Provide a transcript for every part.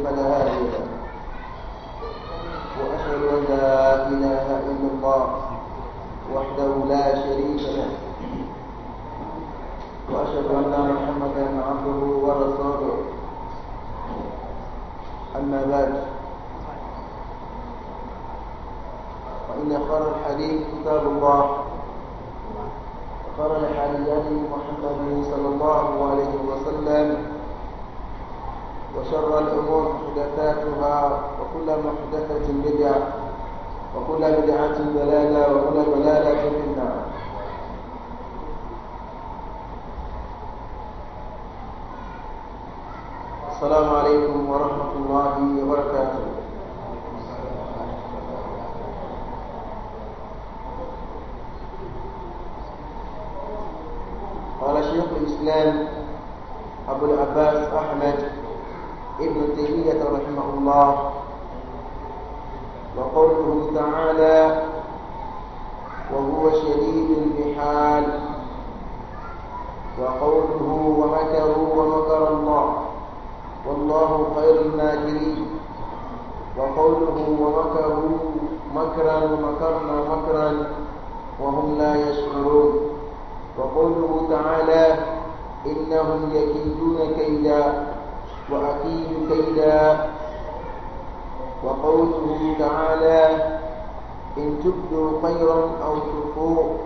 فلا هادي له، وأشهد أن لا إله إلا الله وحده لا شريك له، وأشهد أن محمدا عبده ورسوله. أما بعد، فإن خير الحديث كتاب الله، وخير الهدي هدي محمد صلى الله عليه وسلم، وشر الأمور محدثاتها، وكل محدثة بدعة، وكل بدعة ضلالة، وكل ضلالة في النار. السلام عليكم ورحمة الله وبركاته. قال شيخ الإسلام أبو العباس أحمد ابن تيمية رحمه الله: وقوله تعالى: وهو شديد المحال، وقوله: ومكروا ومكر الله والله خير الماكرين، وقوله: ومكروا مكرا ومكرنا مكرا وهم لا يشعرون، وقوله تعالى: إنهم يكيدون كيدا وأكيد كيدا، وقوله تعالى: إن تبدوا خيرا أو تخفوه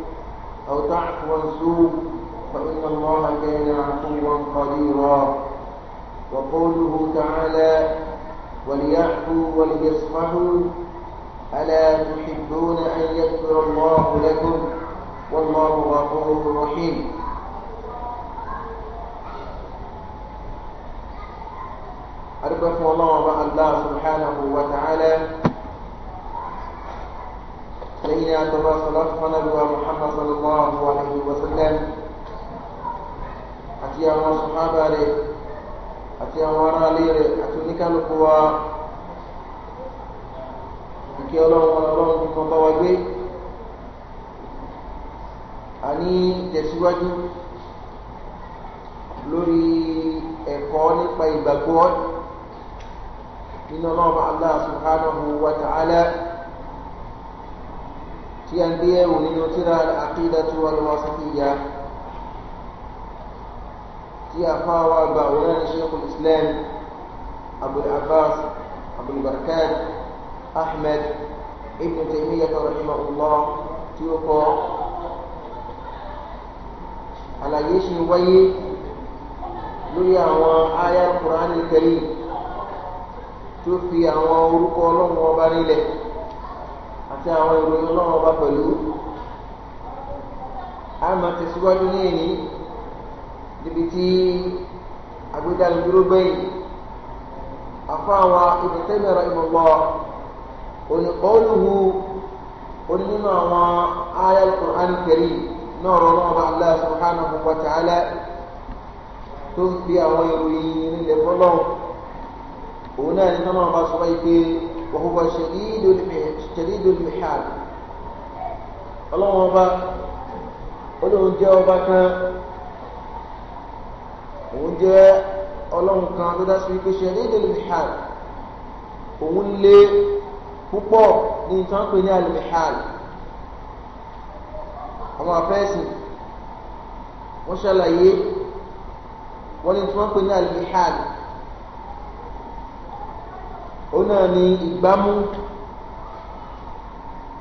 أو تعفوا عن سوء فإن الله كان عفوا قديرا، وقوله تعالى: وليعفوا وليصفحوا ألا تحبون أن يغفر الله لكم والله غفور رحيم. Adúpẹ́ fún Ọlọ́run Ọba Allah subhanahu wa ta'ala. Lẹ́yìn àtọ́rọ salatu fanaluwa Muhammad sallallahu alayhi wa sallam àti àwọn sàhábà rẹ̀ àti àwọn ará ilé rẹ̀ àti oníkálukú wa, ìkẹ́ Ọlọ́run Ọlọ́run ní kan bá wa gbé. A ní tẹ̀síwájú lórí ẹ̀kọ́ nípa ìgbàgbọ́ nínú Ọlọ́run Allah subhanahu wa ta'ala tí a ń gbé ẹ̀wò nínú tírà al-Aqidatu wal-Wasitiyya tí a fáwọn àgbà òun ní Sheikhul Islam Abul Abbas Abul Barakat Ahmad Ibn Taymiyyah rahimahullah tí ó kọ. Àlàyé ṣe wáyé lórí àwọn àyá Al-Qur'an al-Karim tó fi àwọn orúkọ Ọlọ́run ọba nílẹ̀ àti àwọn ìròyìn Ọlọ́run ọba pẹ̀lú. A máa tẹ̀síwájú ní èyí níbi tí agbẹ́dánudúró gbẹ̀yìn. Àfáàwọn Ibn Taymiyyah rahimahullah oníkọ́lùhù oní nínú àwọn àyá Al-Qur'an al-Karim náà rọ Ọlọ́run ọba Allah subhanahu wa ta'ala tó ń fi àwọn ìròyìn nílẹ̀ fọlọ́run. Òun náà ní tọ́nà ọba sọ wáyé pé wa huwa shadidul mihal. Ọlọ́run ọba olóhùn jẹ́ ọba kan, òun jẹ́ ọlọ́run kan tó dá sí wípé shadidul mihal, òun lé púpọ̀ ní ìtàn pé ní al-mihal. Àwọn afẹ́sìn wọ́n ṣàlàyé wọ́n ní tí wọ́n pè ní al-mihal, ó náà ní ìgbámú.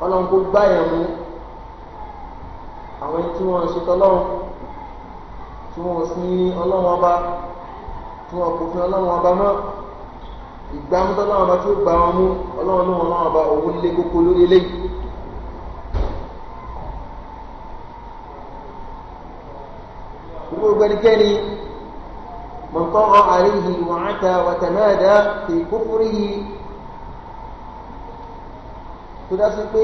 Ọlọ́run kó gbáyàn mú àwọn ẹni tí wọ́n ṣe tọ́lọ́run, tí wọ́n sin Ọlọ́run ọba, tí wọ́n kò fi Ọlọ́run ọba mọ́. Ìgbámú tọ́lọ́run ọba tí ó gbá wọn mú, Ọlọ́run ló wọn ọba òun lé kókó lórí eléyìí. Gbogbo ẹnikẹ́ni man tagha alayhi wa ata wa tamada fi kufrihi, tó dá sí pé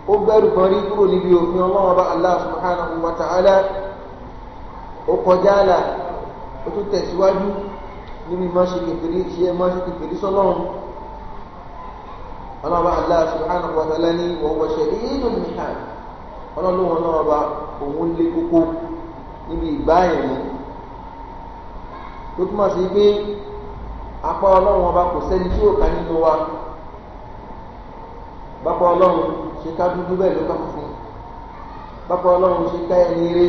ó gbẹ́rù kan rí kúrò níbi òfin Ọlọ́run ọba Allah subhanahu wa ta'ala, ó kọjá àlà, ó tún tẹ̀síwájú níbi má ṣe kèfèrí ṣe má ṣe kèfèrí sọ́lọ́run. Ọlọ́run ọba Allah subhanahu wa ta'ala ní wa huwa shadidul mihal, Ọlọ́run náà ọba òun lé kókó níbi ìgbà ẹ̀mí. Tó túmọ̀ sí pé Apá ọlọ́run ọba kò sẹ́ni tí ó ká nínú wa. Bápa ọlọ́run ṣe ká dúdú, bẹ́ẹ̀ ló ká funfun. Bápa ọlọ́run ṣe ká ẹni eré,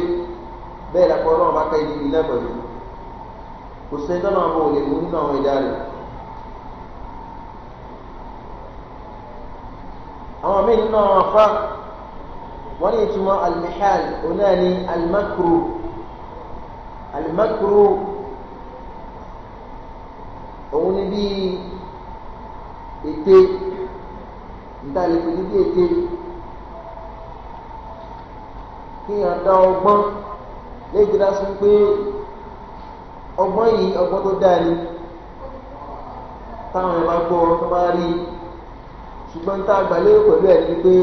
bẹ́ẹ̀ lápá ọlọ́run bá ká ẹni ibi náà pẹ̀lú. Kò sẹ́ni tọ́nà ọmọ ò lè mú nínú àwọn ẹ̀dá rẹ̀. Àwọn míì nínú àwọn afá wọ́n ní ìtumọ̀ alimihal onáà ní alimakuru. Alimakuru òun ni bí ète níta lè pè ní bí ète, kíyàn dá ọgbọ́n léyìí tó dá sí pé ọgbọ́n yìí ọgbọ́n tó dáa ni, táwọn ẹ̀ bá gbọ́ tó bá rí. Ṣùgbọ́n tá a gbà lérò pẹ̀lú ẹ̀ ni pé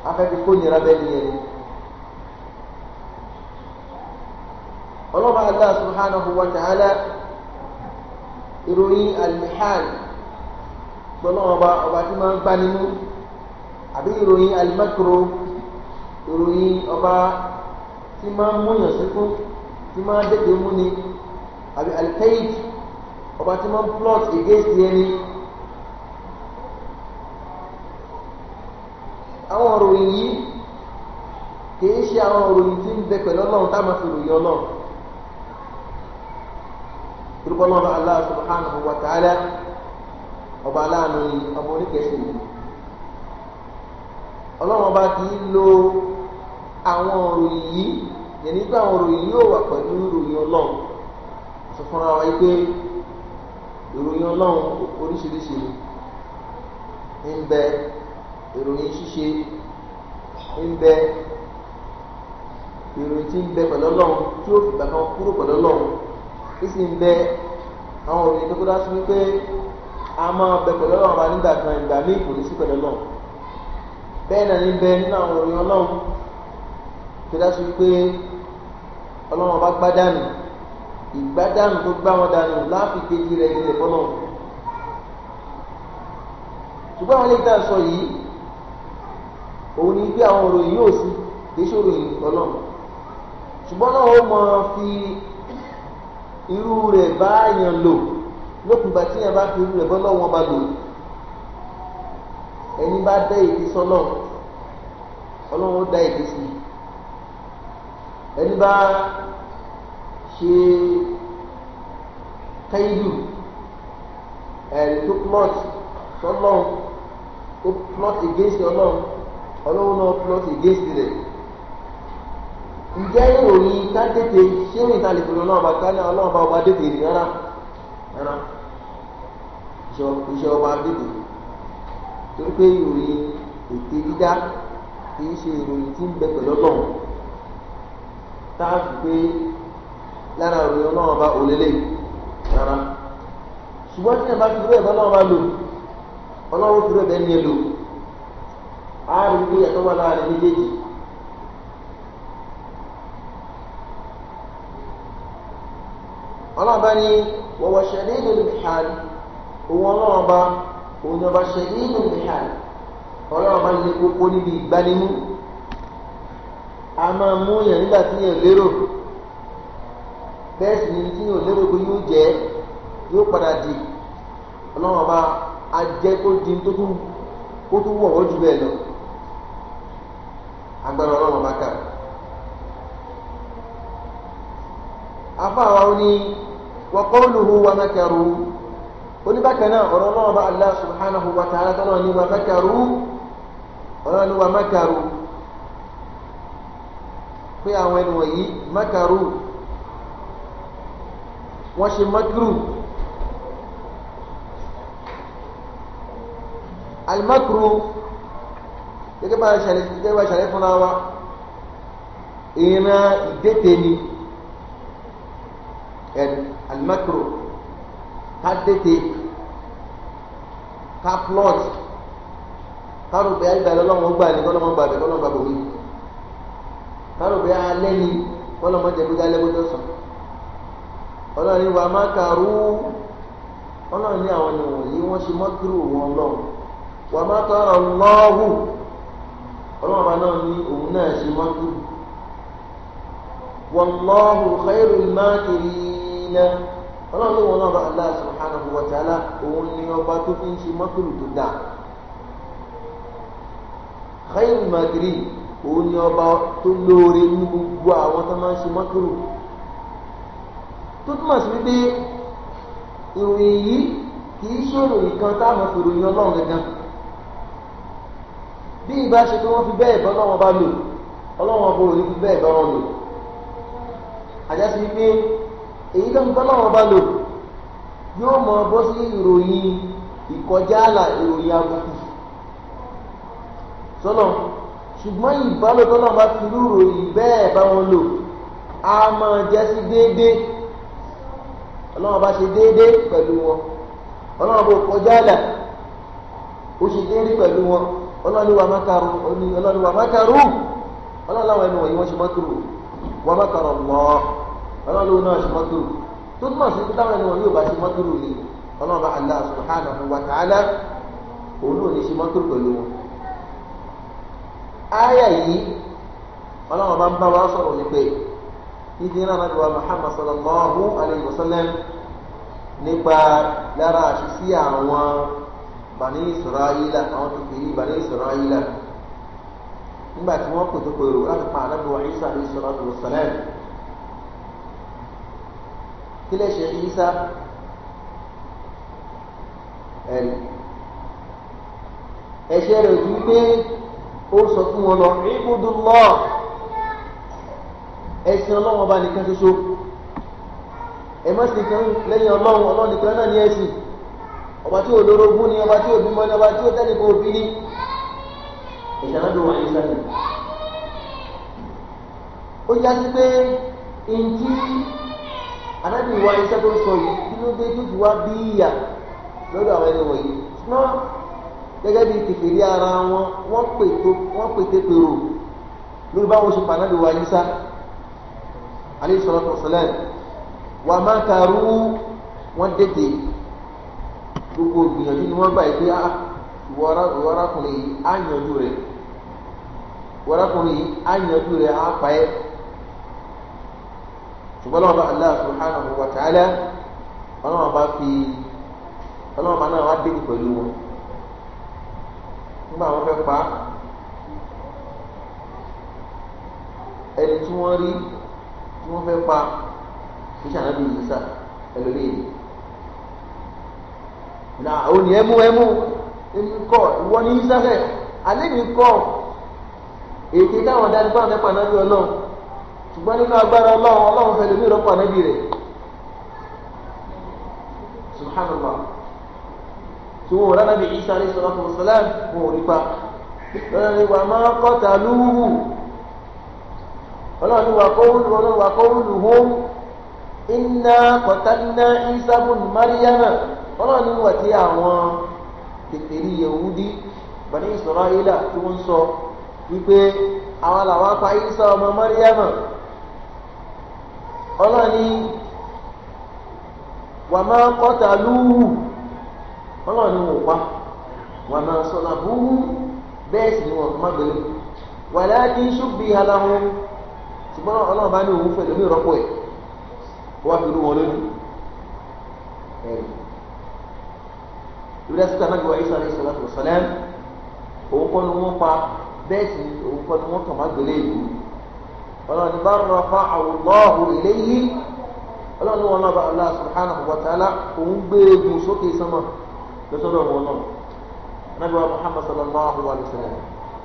afẹ́fi kó nira bẹ́ẹ̀ nìyẹn ni. Ọlọ́ba Allah subhanahu wa ta'ala, ìròyìn al-mihal gbọ́dọ̀ ọba ọba tí máa ń gbá nínú, àbí ìròyìn al-makru, ìròyìn ọba tí máa ń múyàn síkún, tí máa ń dètè múni, àbí al-kayd, ọba tí máa ń plot against ẹni. Àwọn ìròyìn yìí kìí ṣe àwọn ìròyìn tí ń bẹ pẹ̀lú ọlọ́run tá a máa fi ròyìn ọlọ́run. Turukọ náà Allah subhanahu wa ta'ala, ọba aláàánú ni, ọba oníkẹsì ni. Ọlọ́run ọba kì í lo àwọn ìròyìn yìí yẹn nígbà àwọn ìròyìn yóò wà pẹ̀lú ìròyìn ọlọ́run. Sọ fúnra wa yìí pé ìròyìn ọlọ́run oríṣiríṣi ni ń bẹ. Ìròyìn ṣíṣe ń bẹ, ìròyìn tí ń bẹ pẹ̀lú ọlọ́run tí ó fìgbà kan kúrò pẹ̀lú ọlọ́run ìsì ń bẹ. Àwọn òròyìn tó kódà sí wípé a máa bẹ pẹ̀lú ọlọ́run ọba nígbà kan, ìgbà míì kò ní sí pẹ̀lú ọlọ́run. Bẹ́ẹ̀ náà ní bẹ nínú àwọn òròyìn ọlọ́run tó dá sí wípé ọlọ́run ọba gbá dànù, ìgbádànù tó gbá wọn dànù láàfin kejì rẹ̀ ilẹ̀ fọlọ́run. Ṣùgbọ́n àwọn eléyìí tá à ń sọ yìí, òun ni bí àwọn òròyìn yóò sí kì í ṣe òròyìn ọlọ́run, ṣùgbọ́n náà ó máa fi irú rẹ̀ bá yàn lò lókùngbà tí yàn bá fi irú rẹ̀ bọ́ lọ́wọ́ bá lò. Ẹni bá dá èdè sọ́lọ̀, ọlọ́run ó dá èdè sí. Ẹni bá ṣe káyidù ẹ̀rí tó plot sọ́lọ̀, ó plot against ọlọ́run, ọlọ́run náà plot against rẹ̀. Ǹjẹ́ ìròyìn ká tètè ṣé ìròyìn ta lè fi ọlọ́run bá ká ní ọlọ́run bá ọba tètè rí? Rárá rárá, iṣẹ́ ọba tètè, torí pé ìròyìn ète dídá kì í ṣe ìròyìn tí ń bẹ pẹ̀lú ọlọ́run tá a fi pé lára ìròyìn ọlọ́run bá òlélẹ̀ rárá. Ṣùgbọ́n tí ẹ̀ bá fi rú ẹ̀ bá ọlọ́run bá lò, ọlọ́run fi rú ẹ̀ bẹ́ẹ̀ ní ẹ lò, á rí pé ẹ̀tọ́ wà láàrin méjèèjì. Ọlọ́run bá ní wọ̀wọ̀ shadidul mihal, òun ọlọ́run bá òun ni ọba shadidul mihal, ọlọ́run bá lè kókó níbi ìgbanimú. A máa mú yàn nígbà tí yàn lérò, bẹ́ẹ̀ sì ni tí yàn lérò pé yóò jẹ́ yóò padà di. Ọlọ́run bá a jẹ́ kó di tó tún kó tún wọ̀wọ́ jù bẹ́ẹ̀ lọ. Agbára ọlọ́run bá kà. Afáwa ó ní wa qawluhu wa makaru, oníbàkan náà ọ̀rọ̀ náà bá Allah subhanahu wa ta'ala tọ́lọ́ ní wa makaru, ọ̀rọ̀ ní wa makaru pé àwọn ẹni wọ̀nyí makaru, wọ́n ṣe makru. Alimakru gẹ́gẹ́ bá ṣàlẹ̀ fúnra wa, ìran ìdẹ́tẹ̀ ni alimakru, ká dẹ́tẹ̀, ká plot, kárò bẹ́ẹ̀ àgbà lọ́wọ́ gbà ní kọ́lọ́mọ́ gbà bẹ́ẹ̀ kọ́lọ́mọ́ gbà bòmí, kárò bẹ́ẹ̀ alẹ́ ni kọ́lọ́mọ́ jẹ́ kójá lẹ́kọ́jọ́ sàn. Ọlọ́run ní wa makaru, ọlọ́run ní àwọn ènìyàn yìí wọ́n ṣe mọ́kúrò wọn lọ́wọ́. Wa makara Allahu, ọlọ́run ọba náà ní òun náà ṣe mọ́kúrò. Wallahu khairul makirin, Ọlọ́run ló wọn náà bá Allah subhanahu wa ta'ala, òun ni ọba tó fi ń ṣe mọ́kìrù tó dáa. Khayrul makirin, òun ni ọba tó lóore ní gbogbo àwọn tó máa ń ṣe mọ́kìrù. Tó túmọ̀ sí wípé ìròyìn yìí kì í ṣòròyìn kan táwọn fi ròyìn Ọlọ́run gangan. Bí ìbá ṣe pé wọ́n fi bẹ́ẹ̀ bọ́ Ọlọ́run bá lò, Ọlọ́run ọba ò ní fi bẹ́ẹ̀ bá wọn lò. Àjásí wípé èyí tó ń bọ́ Ọlọ́run bá lò yóò mọ bọ́ sí ìròyìn ìkọjá àlà, ìròyìn àbùkù sọ́nà. Ṣùgbọ́n ìbálò tọ́lọ́run bá fi irú ìròyìn bẹ́ẹ̀ bá wọn lò á máa jẹ́ sí déédéé. Ọlọ́run bá ṣe déédéé pẹ̀lú wọn, Ọlọ́run bó kọjá àlà, ó ṣe déédéé pẹ̀lú wọn. Ọlọ́run ní wà mákàrú, Ọlọ́run ní wà mákàrú, Ọlọ́run láwọn ẹnu wọ̀nyí wọ́n ṣe mákàrú, wà mákàrú lọ́, Ọlọ́run náà ṣe mákàrú. Tó túmọ̀ sí pé táwọn ẹnu wọ̀nyí ò bá ṣe mákàrú ni Ọlọ́run bá Allah subhanahu wa ta'ala òun náà ní ṣe mákàrú pẹ̀lú wọn. Áyà yìí Ọlọ́run bá ń bá wa sọ̀rọ̀ ní pé ìdí náà nàbí wa Muhammad sallallahu alayhi wa sallam nípa lára àṣìṣí àwọn Bani Israila, àwọn kìkìrì Bani Israila, nígbà tí wọ́n pètò pèrò láti pa ànábì wa Isa alayhi salatu wa salam. Kí lè ṣe Isa? Ẹ̀rí ẹ̀ṣẹ̀ rẹ̀ ojú wípé ó sọ fún wọn lọ, ibudullah, ẹ̀sìn Ọlọ́run ọba nìkan ṣoṣo, ẹ má sì kan lẹ́yìn Ọlọ́run, Ọlọ́run nìkan náà ní ẹ̀sìn, ọba tí ò lórogún ni, ọba tí ò bímọ ni, ọba tí ò tẹ́lẹ̀ kó bí ní. Ìṣàlọ́dún wa Ìsá ni. Ó já sí pé ntí anábì wa Ìsá tó ń sọ yìí, kí ló dé tó fi wá bí ìyà lọ́dọ̀ àwọn ẹni wọ̀nyí? Ṣùgbọ́n gẹ́gẹ́ bí kèfèrí ara wọn, wọ́n pète pèrò lórí báwọn ṣe pa anábì wa Ìsá alayhi salatu wassalam. Wà makaru, wọ́n dètè, gbogbo gbìyànjú ni wọ́n gbà yìí pé ìwọ arákùnrin yìí á yanjú rẹ̀, ìwọ arákùnrin yìí á yanjú rẹ̀, á pa ẹ́. Ṣùgbọ́n lọ́wọ́ bá Allah subhanahu wa ta'ala, ọlọ́wọ́ bá fi ọlọ́wọ́ bá náà wá dètè pẹ̀lú wọn. Nígbà wọn fẹ́ pa ẹni tí wọ́n rí tí wọ́n fẹ́ pa kí sànàbí Ìsá ẹlòmíì na òun ni ẹmú ẹmú ẹmú kọ ìwọ ní Ìsá fẹ alẹ́ mi kọ ètè táwọn dání fáwọn mẹ́fà náà bí Ọlọ́run, ṣùgbọ́n nínú agbára Ọlọ́run, Ọlọ́run fẹ́ lómi ìrọ́pọ̀ ànábì rẹ̀. Subhanallah, tí wọn ò rán nàbí Ìsá alayhi salatu wassalam, wọn ò rí pa. Lọ́nà ni wà máa qataluhu, Ọlọ́run ni wà qawluhum inna qatalna Isa ibn Maryama. Ọlọ́run ní wà tí àwọn kèfèrí Yehudi Bani Israila tí wọ́n sọ wípé àwọn làwọn pa Isa ọmọ Maryama. Ọlọ́run ní wà máa qataluhu, Ọlọ́run ní wọ́n pa, wà máa salabuhu, bẹ́ẹ̀ sì ni wọ́n má gbélé, walakin shubbiha lahum, ṣùgbọ́n Ọlọ́run bá ní òun fẹ́ lómi ìrọ́pò ẹ̀ wọ́n fi rú wọn lójú. Ẹ̀rí ìrẹsì sísá náà gbọ́ Isa alayhi salatu wassalam, òun kọ́ ni wọ́n pa, bẹ́ẹ̀ sì ni òun kọ́ ni wọ́n kàn má gbélé ìlú. Ọlọ́run ní bal rafa'ahu Allahu ilayhi, Ọlọ́run ní wọn náà bá Allah subhanahu wa ta'ala òun gbé egun sókè sánmà lọ́sọ̀dọ̀ wọn náà. Ànábì wa Muhammad sallallahu alayhi wa sallam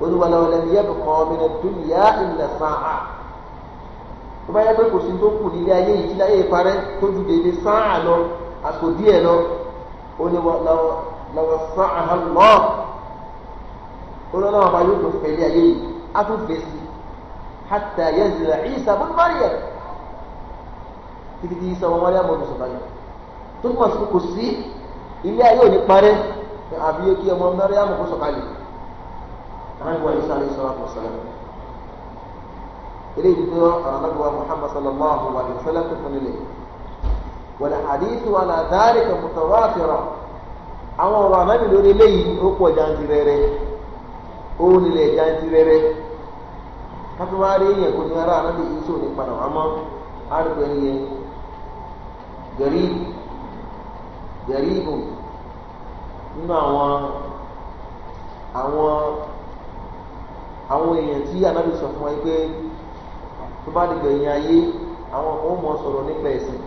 olúwa law lam yabqa min ad-dunya illa sa'a, tó bá yẹ pé kò sí tó kù nílé ayé yìí tí láyé parẹ́ tó ju dédé sáà lọ, àsìkò díẹ̀ lọ, ó ní lọ́wọ́ sáà lọ, ó lọ́nà ọba yóò tó fẹ́ ilé ayé yìí, á tún fẹ́ sí hatta yanzila Isa ibn Maryam, títí tí Isa ọmọ Maryam ọdún sọ̀kalẹ̀. Tó túmọ̀ sí kò sí ilé ayé ò ní parẹ́ àbí kí ọmọ Maryam kó sọ̀kalẹ̀. Ànábì wa Isa alayhi salatu wassalam, eléyìí tó ànábì wa Muhammad sallallahu alayhi wa sallam tó fún nílẹ̀. Wal hadithu ala dhalika mutawatira, àwọn ọ̀rọ̀ ànábì lórí eléyìí ó pọ̀ jantirẹrẹ, ó nílẹ̀ jantirẹrẹ. Kátó wá rí yẹn kó ní ara ànábì Isa ò ní padà wá mọ́, àrùkọ ẹni yẹn Gẹ̀ríbù gẹ̀ríbù nínú àwọn èèyàn tí anábì sọ fún wa pé tó bá dìgbò ẹ̀yìn ayé àwọn kan ó mọ sọ̀rọ̀ nípa ẹ̀sìn,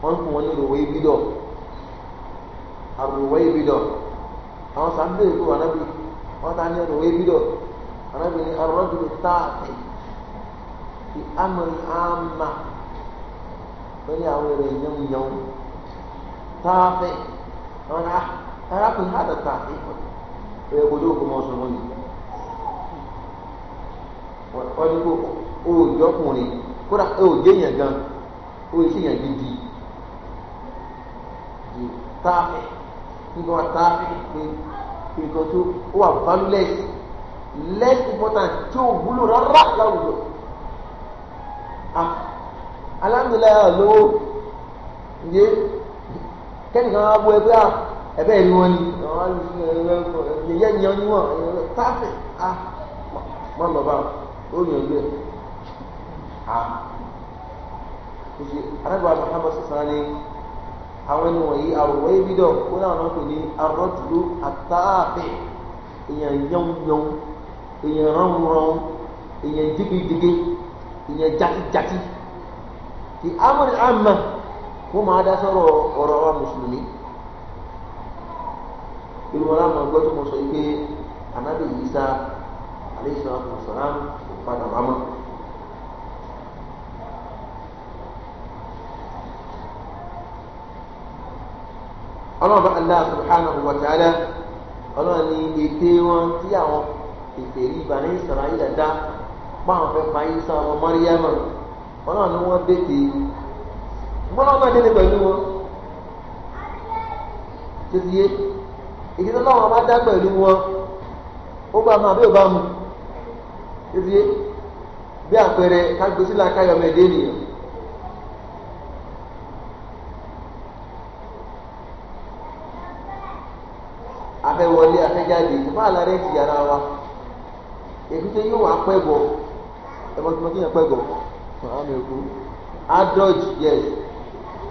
wọ́n ń fún wọn ní ròwé bídọ̀, àròwé bídọ̀. Àwọn sàbẹ̀ èkó anábì wọ́n ta ní ròwé bídọ̀. Anábì ní arọ́jùlù táàtì fi amri àmà, wọ́n ní àwọn èrò yẹn táàfẹ́. Àwọn arákùnrin hàdà táàfẹ́ ó yẹ kó dóòkó mọ́ sọ wọ́n yìí. Wọ́n ní kó òòjọ́kùnrin kódà òòjẹ́ yẹn gan, ó yẹ yẹn gidi di táàfẹ́. Nígbà wọn táàfẹ́ pé nǹkan tó wà valueless, less important, tí ò wúlò rárá láwùjọ. Ah, alhamdulilayi lówó ǹjẹ́ kẹ́nìkan wá bó ẹgbẹ́ ẹ̀bẹ́ ìlú wọn ni yẹ̀yẹ́ yan ni wọn táàfẹ́. Ah, má lọ bá ó yàn gbé. Ah, ṣe arábìnrin Muhammad sọ̀sán ni àwọn ẹni wọ̀nyí àwòrán ibi dọ̀ ó náà náà pè ní arọ́dúró àtàfẹ́, èèyàn yánnyán, èèyàn ránran, èèyàn jégejége, èèyàn játijàti. Ti amúni àmà wọ́n máa dá sọ̀rọ̀ ọ̀rọ̀ wa mùsùlùmí. Irú wọn láwọn gbọ́ tó mọ̀ sọ yìí pé anabi Isa alayhi salatu wassalam kò padà wá mọ́. Ọlọ́run bá Allah subhanahu wa ta'ala, ọlọ́run ní ète wọn tí àwọn ìfèrí Bani Isra'ila dá báwọn fẹ́ pa Isa ọmọ Maryama, ọlọ́run ní wọ́n dètè gbọ́dọ̀ náà délé pẹ̀lú wọn tó ti yé. Èyí tó náà wọn bá dá pẹ̀lú wọn ó bá mu àbí ò bá mu tó ti yé. Bí àpẹẹrẹ kágbésílẹ̀ akáyọ̀mẹ̀dé nìyẹn. Afẹ́wọlé afẹ́jáde ìfẹ́ àlàrẹ́ ti yàrá wa, èkúté yóò wá pẹ́ bọ̀. Ẹ̀mọ́ tí mo kí yẹn pẹ́ bọ̀ àmì òkú á dọ́jì, yes,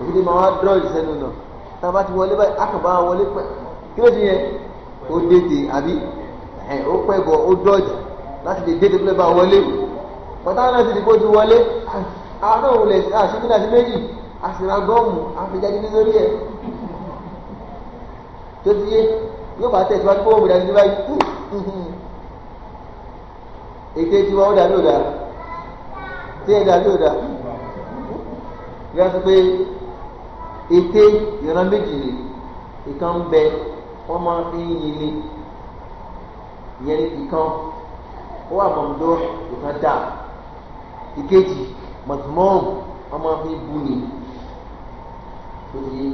èkúté máa wá dọ́jì sẹ́nu náà. Tá a bá ti wọlé báyìí akàbá wọlé pẹ́, kí ló ti yẹn ó dètè àbí ẹ̀ ó pẹ́ bọ̀, ó dọ́jì láti lè dètè pé bá wọlé. Pàtàkì náà ti di kó ti wọlé, àwọn náà wọlé àṣìkí náà ti méjì àṣìrà gọ́ọ̀mù àfijáde nítorí ẹ̀ tó ti yé. Yóò bá tẹ̀síwájú kó omi dání báyìí. Ètè tiwa ó dàbí òdà tí ẹ dàbí òdà bí wọ́n sọ pé ètè ìran méjì ni, ìkan ń bẹ wọ́n máa fi ń yin ni, ìyẹn ní ìkan ó wà mọ̀mọ́dọ́ ìkan dà, ìkejì mọ̀tìmọ́ọ̀mù wọ́n máa fi bú ni. Tó ti yé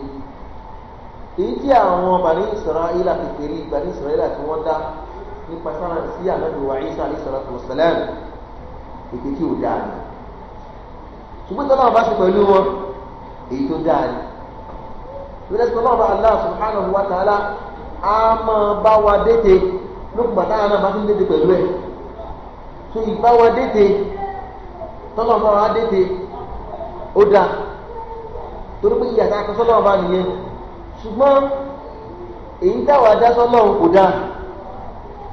èyí tí àwọn Bani Israila kékeré Bani Israila tí wọ́n dá nípa sára sí ànábì wa Isa alayhi salatu wassalam, ètè tí ò dáa ni. Ṣùgbọ́n tí Ọlọ́run bá ṣe pẹ̀lú wọn èyí tó dáa ni. Ìrẹsì pẹ̀lú ọba Allah subhanahu wa ta'ala á máa bá wa dètè lókùn bàtà náà bá tún dètè pẹ̀lú ẹ̀. So ìbá wa dètè tọ́lọ́ bá wa dètè ó dáa, torí pé ìyàtọ̀ akọ́sọ́lọ́wọ́ bá nìyẹn. Ṣùgbọ́n èyí táwọn adásọ́ lọ́hùn kò dáa.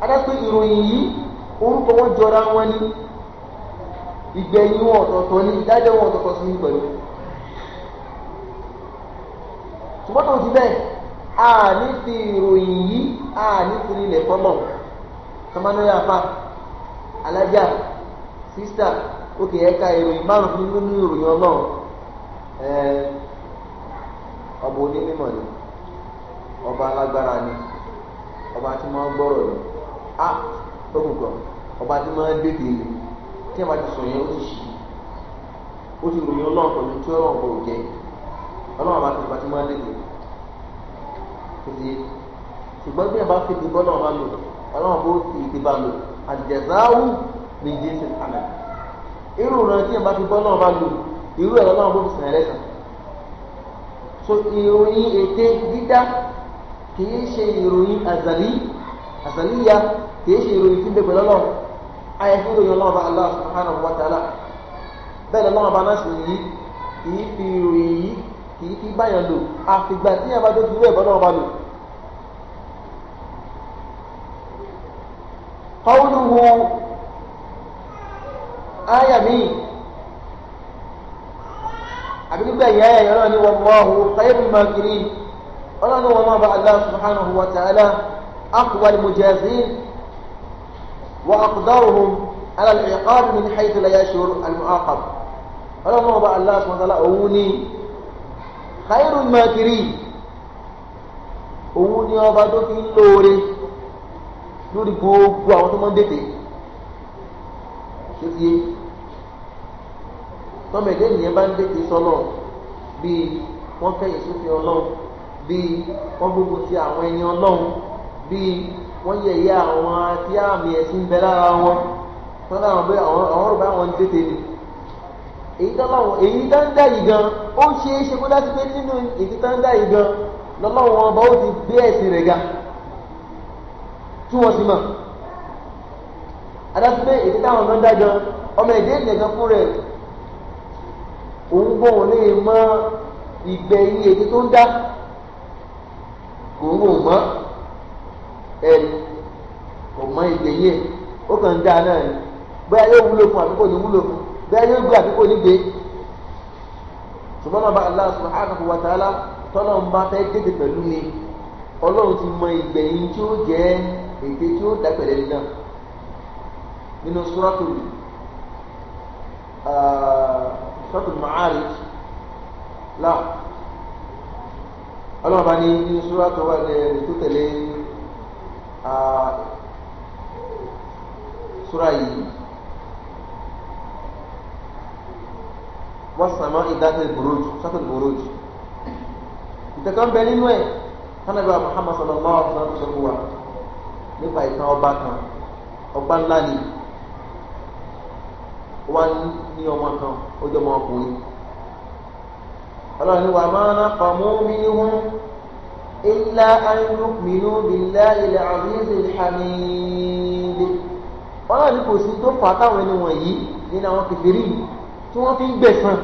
Adásọ́ ìròyìn yìí orúkọ wọn jọra wọn ní ìgbẹ̀yìn wọn ọ̀tọ̀ọ̀tọ̀ ní ìdájọ́ wọn ọ̀tọ̀ọ̀tọ̀ sí pẹ̀lú. Ṣùgbọ́n tó ti bẹ́ẹ̀ a ní fi ìròyìn yìí a ní fi ilẹ̀ fọlọ̀ tọmọdé afa alájà sísítà òkè ẹ̀ka ìròyìn márùn-ún nínú ìròyìn ọlọ́run. Ọba onímọ̀ ni, ọba alágbára ni, ọba tí máa ń gbọ́rọ̀ ni, a ogun kan ọba tí máa ń dètè ni. Tí a bá ti sọ yẹn ó ti ṣì, ó ti ròyìn ọlọ́run pẹ̀lú tí ọlọ́run kò jẹ́. Ọlọ́run bá ti ọba tí máa ń dètè tó ti yé. Ṣùgbọ́n bí a bá fi ìdìbò ọlọ́run bá lò, ọlọ́run bó fi ìdìbò lò, àjẹsáwù ní jésù àmì. Irú ìran tí a bá fi bọ́ ọlọ́run bá lò, irú ẹ̀ lọ́lọ́run bó fi sàn ẹlẹ́sàn. So ìròyìn ète dídá kìí ṣe ìròyìn àzàlí àzàlíyà, kìí ṣe ìròyìn tí ń bẹ pẹ̀lú ọlọ́run. Ayẹyẹ ìròyìn ọlọ́run bá Allah subhanahu wa ta'ala. Bẹ́ẹ̀ ni ọlọ́run bá náà sì yí kìí fi ìròyìn yìí kìí fi báyàn lò àfìgbà tí yàrá tó fi wé ẹ̀bọ́n náà bá lò. Qawluhu áyà míì àbí nígbà yìí áyà yẹn náà ní wallahu khayrul makirin ọlọ́run wọn máa bá Allah subhanahu wa ta'ala aqwal mujazin wa aqdaruhum ala al-iqab min haythu la yash'ur al-mu'aqab. Ọlọ́run ọba Allah subhanahu wa ta'ala òun ni khairul makirin, òun ni ọba tó fi ń lóore lórí gbogbo àwọn tó máa ń dètè. Ṣé ti yé tọ́mọ ẹ̀dẹ́ ènìyàn bá ń dètè sọ́nà bíi wọ́n kẹ́yìn sófin ọlọ́run, bíi wọ́n gbógun ti àwọn ẹni ọlọ́run, bíi wọ́n yẹ̀yẹ́ àwọn tí àmì ẹ̀sìn ń bẹ lára wọn, tọ́lá àwọn bẹ́ẹ̀ àwọn ọ̀rọ̀ bá wọn ń dètè ni. Èyí tọ́lọ́wọ́ èyí tá ń dá yìí gan ó ṣe é ṣe kó dá sí pé nínú èyí tá ń dá yìí gan lọ́lọ́wọ́ ọba ó ti gbé ẹ̀sìn rẹ̀ ga tí wọ́n sì mọ̀. Adásí pé èyí táwọn kan dá gan ọmọ ẹ̀dẹ́ ènìyàn gan fún rẹ̀ òun gbọ́n lè mọ ìgbẹ̀yìn èyí tó ń dá kò ń wò mọ́ ẹ̀rí kò mọ ìgbẹ̀yìn ẹ̀ ó kàn ń dá náà ni bóyá yóò wúlò fún àbí kò ní wúlò fún bẹ́ẹ̀ yóò gbé àbí kò ní gbé. Ṣùgbọ́n bàbá Allah subhanahu wa ta'ala tọ́lọ́ ń bá fẹ́ dédé pẹ̀lú ni ọlọ́run ti mọ ìgbẹ̀yìn tí ó jẹ́ ète tí ó dá pẹ̀lẹ́ náà nínú suratul Ma'arij là ọlọ́run bá ní nínú suratul wà ní tó tẹ̀lé sura yìí. Wọ́n ìdájọ́ ìbòròjù sọ́tò ìbòròjù ìtẹ̀kọ́ ń bẹ nínú ẹ̀ tánàbí wa Muhammad sallallahu alaihi wa sallam sọ fún wa nípa ìtàn ọba kan, ọba ńlá ni wọ́n ní ọmọ kan ó jẹ́ ọmọ ọkùnrin. Ọlọ́run ní wa ma naqamu minhum illa an yu'minu billahi al-azizil hamid. Ọlọ́run ní kò sí tó fà á táwọn ẹni wọ̀nyí nínú àwọn kèfèrí tí wọ́n fi ń gbẹ̀san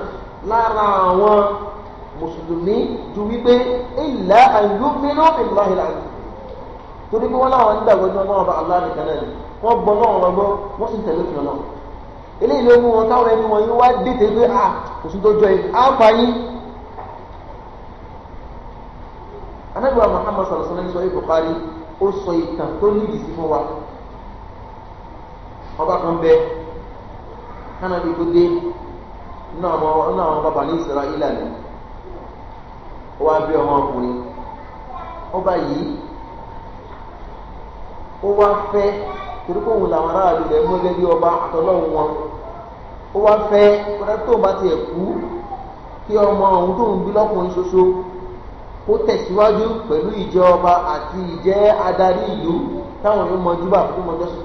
lára àwọn mùsùlùmí ju wípé illa an yu'minu billahi al-aziz, torí pé wọ́n láwọn nígbàgbọ́ ní ọlọ́run ọba Allah nìkan náà ni wọ́n gbọ́ náà wọ́n gbọ́ wọ́n sì ń tẹ̀lé òfin ọlọ́run. Eléyìí ló mú wọn táwọn ẹni wọ̀nyí wá dètè pé à kò sí tó jọ yìí á pa yín. Ànábì wa Muhammad sallallahu alaihi wasallam sọ Bukhari ó sọ ìtàn tó nídìí sí fún wa. Ọba kan bẹ kánàbí tó dé nínú àwọn bàbá ní Israẹli ni ó wá bí ọmọ ọkùnrin. Ọba yìí ó wá fẹ́ torí pé òun làwọn aráàlú rẹ̀ mú gẹ́gẹ́ bí ọba àtọlọ́hun wọn. Ó wá fẹ́ kódà tó bá tiẹ̀ kú kí ọmọ òun tó ń bí lọ́kùnrin ṣoṣo kó tẹ̀síwájú pẹ̀lú ìjẹ ọba àti ìjẹ́ adarí ìlú táwọn yóò mọ júbà fún mọjọ́ sí.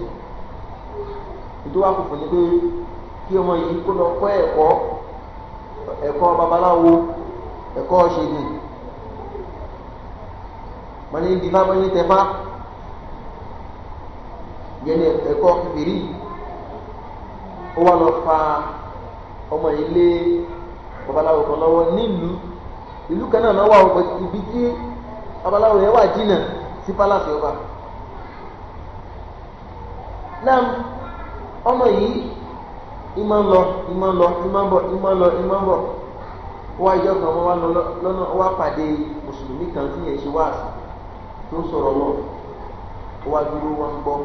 Nítorí wàá kò fún ni pé kí ọmọ yìí kó lọ kọ́ ẹ̀kọ́ ẹ̀kọ́ babaláwo, ẹ̀kọ́ ṣègùn, mọ̀ní dìfá mọ̀ní tẹ̀fá, yẹn ní ẹ̀kọ́ kẹfìrí. Ó wá lọ fa ọmọ yìí lé babaláwo kan lọ́wọ́ nílùú ìlú kan náà wà ó ibi tí babaláwo yẹn wà jìnnà sí pálásì ọba. Náà ọmọ yìí ìmọ̀ ń lọ ìmọ̀ ń lọ ìmọ̀ ń bọ̀ ìmọ̀ ń lọ ìmọ̀ ń bọ̀. Ó wá ìjọ kan wọ́n wá lọ lọ́nà ó wá pàdé mùsùlùmí kan tí yẹn ṣe wáàsí tó ń sọ̀rọ̀ lọ. Ó wá dúró wọ́n ń gbọ́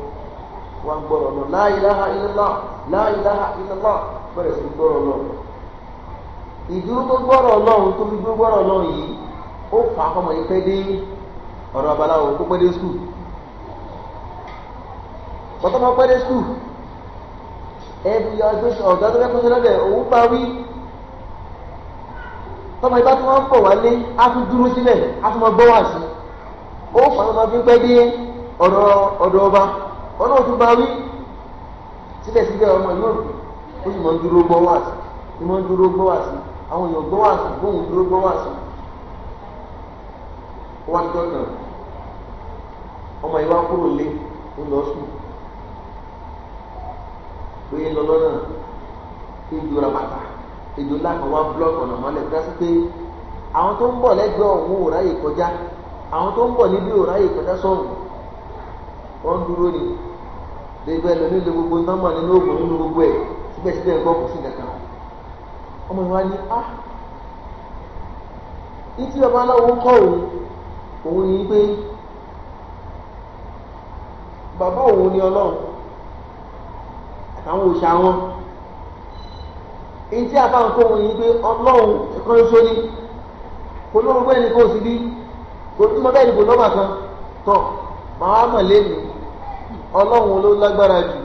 wọ́n ń gbọ́rọ̀ lọ la ilaha illallah la ilaha illallah bẹ̀rẹ̀ sí gbọ́rọ̀ lọ. Ìdúró tó gbọ́rọ̀ Ọlọ́run tó fi gbọ́rọ̀ Ọlọ́run yìí ó fà á kọ́mọ yìí pẹ́ dé ọ̀rọ̀ babaláwo kó pẹ́ dé skul. Bọ́tọ́mọ pẹ́ dé skul ẹbí ọ̀gá tó fẹ́ kó sọ́dọ̀ òun bá wí. Tọ́mọ ibà tí wọ́n ń bọ̀ wálé á tún dúró sílẹ̀ á tún mọ gbọ́ wá sí. Ó fà á máa fi pẹ́ dé ọ̀dọ̀ ọba ọ̀nà òtún bá wí. Síbẹ̀síbẹ̀ ọmọ yóò ó sì máa ń dúró gbọ́ wá sí i máa ń dúró gbọ́ wá sí àwọn èèyàn gbọ́ wá sí bóun dúró gbọ́ wá sí. Ó wá jọ kàn ọmọ yìí wá kúrò lé ó lọ sùn lóye lọ lọ́nà ejò rabata Ejò ńlá kan wá blọọkì ọ̀nà mọ́lẹ̀ bí wọ́n pé àwọn tó ń bọ̀ lẹ́gbẹ̀ẹ́ ọ̀hún ò ráyè kọjá, àwọn tó ń bọ̀ níbí ò ráyè kọjá sọ̀hún. Wọ́n dúró ni lẹ́gbẹ́ lómi lé gbogbo nọ́mọ̀ nínú oògùn nínú gbogbo ẹ̀, síbẹ̀síbẹ̀ ń gbọ́ kò sí kankan. Ọmọ ìwà ni a ìtí babaláwo ń kọ́ òun, òun ni pé bàbá òun ni Ọlọ́run àtàwọn òòṣà wọn. Ìtí àbá ń kọ́ òun ni pé Ọlọ́run ẹ̀kọ́ ń sọ ní kò lóorun bẹ́ẹ̀ ni kò sí bí kò ní mọ bẹ́ẹ̀ ni kò lọ́mà kan tọ̀ màá mọ̀ lẹ́nu Ọlọ́run ló lágbára jù.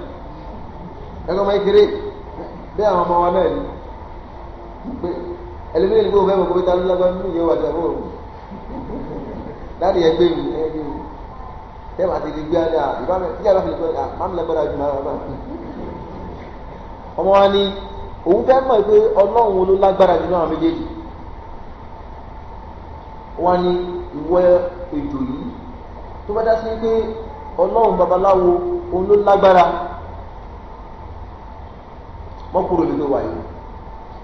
Ẹ̀kọ́ máa ń kéré bí àwọn ọmọ wa náà ni pé ẹlẹ́mìíràn ní kó fẹ́ mọ̀ kó ta ló lágbára nínú ìyẹ̀wò àti àbúrò láti ẹgbẹ́ mi ẹgbẹ́ mi tẹ́wà ti di gbé adá ìbámu tí a bá fi lè pẹ́ à máa ń lágbára jù máa bá. Ọmọ wa ni òun fẹ́ mọ̀ pé Ọlọ́run ló lágbára jù náà méjèèjì. Wọ́n ní ìwọ ejò yìí tó bá dá sí pé Ọlọ́run babaláwo òun ló lágbára, mọ́ kúrò nínú wa yìí.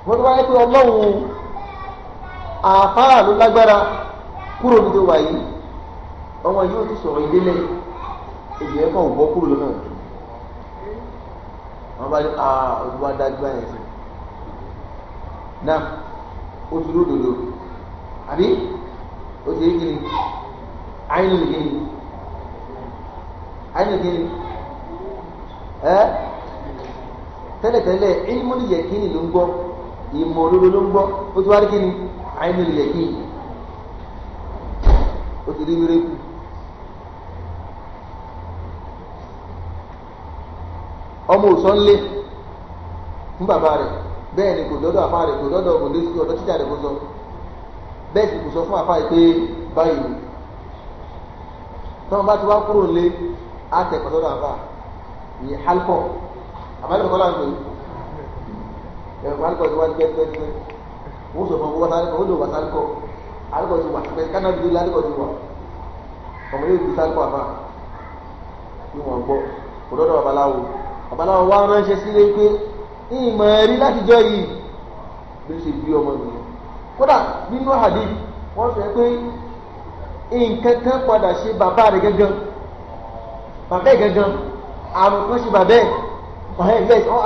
Wọ́n tó bá yẹ pé Ọlọ́run àfáà ló lágbára, kúrò nínú wa yìí. Ọmọ yóò ti sọ̀rọ̀ ìdílé èdè ẹ̀kọ́ ò bọ́ kúrò lọ́nà. Wọ́n bá ní ojú wa dájú báyẹn sí náà, ó ti lódodo àbí ó ti rí kíni àyínú kíni àyínú kíni ẹ tẹ́lẹ̀tẹ́lẹ̀ ilmul yaqini ló ń gbọ́, ìmọ̀ òdodo ló ń gbọ́, ó ti wá rí kíni àyínú yaqini, ó ti rí mírèkù. Ọmọ òsán lé fún bàbá rẹ̀, bẹ́ẹ̀ ni kò dọ́dọ̀ àfá rẹ̀, kò dọ́dọ̀ kò lé sí ọ̀dọ̀ títà rẹ̀ kò sọ, bẹ́ẹ̀ sì kò sọ fún àfá rẹ̀ pé báyìí ni. Tọ́wọ́n bá ti wá kúrò lé, á tẹ̀ kọ́ sọ́dọ̀ àfá ní halkọ̀ àbálẹ̀ kọ́ láǹpẹ̀ ẹ̀rọ halkọ̀ ti wá gbẹ́ gbẹ́ gbẹ́. Wọ́n sọ fún ọkọ̀ sálíkọ̀, ó lò wá sálíkọ̀, halkọ̀ ti wà pẹ́ kánà bí lálíkọ̀ ti wà. Ọmọ yóò fi sálíkọ̀ àfá ní wọ́n gbọ́ kò dọ́dọ̀ babaláwo. Babaláwo wá ránṣẹ́ sílé pé ìmọ̀ ẹ̀rí látijọ́ yìí bí ó ṣe bí ọmọ nìyẹn. Kódà nínú hadith wọ́n sọ pé nǹkan kan padà ṣe bàbá rẹ̀ gangan, bàbá ẹ̀ gangan, àrùn kan ṣe bàbá ẹ̀,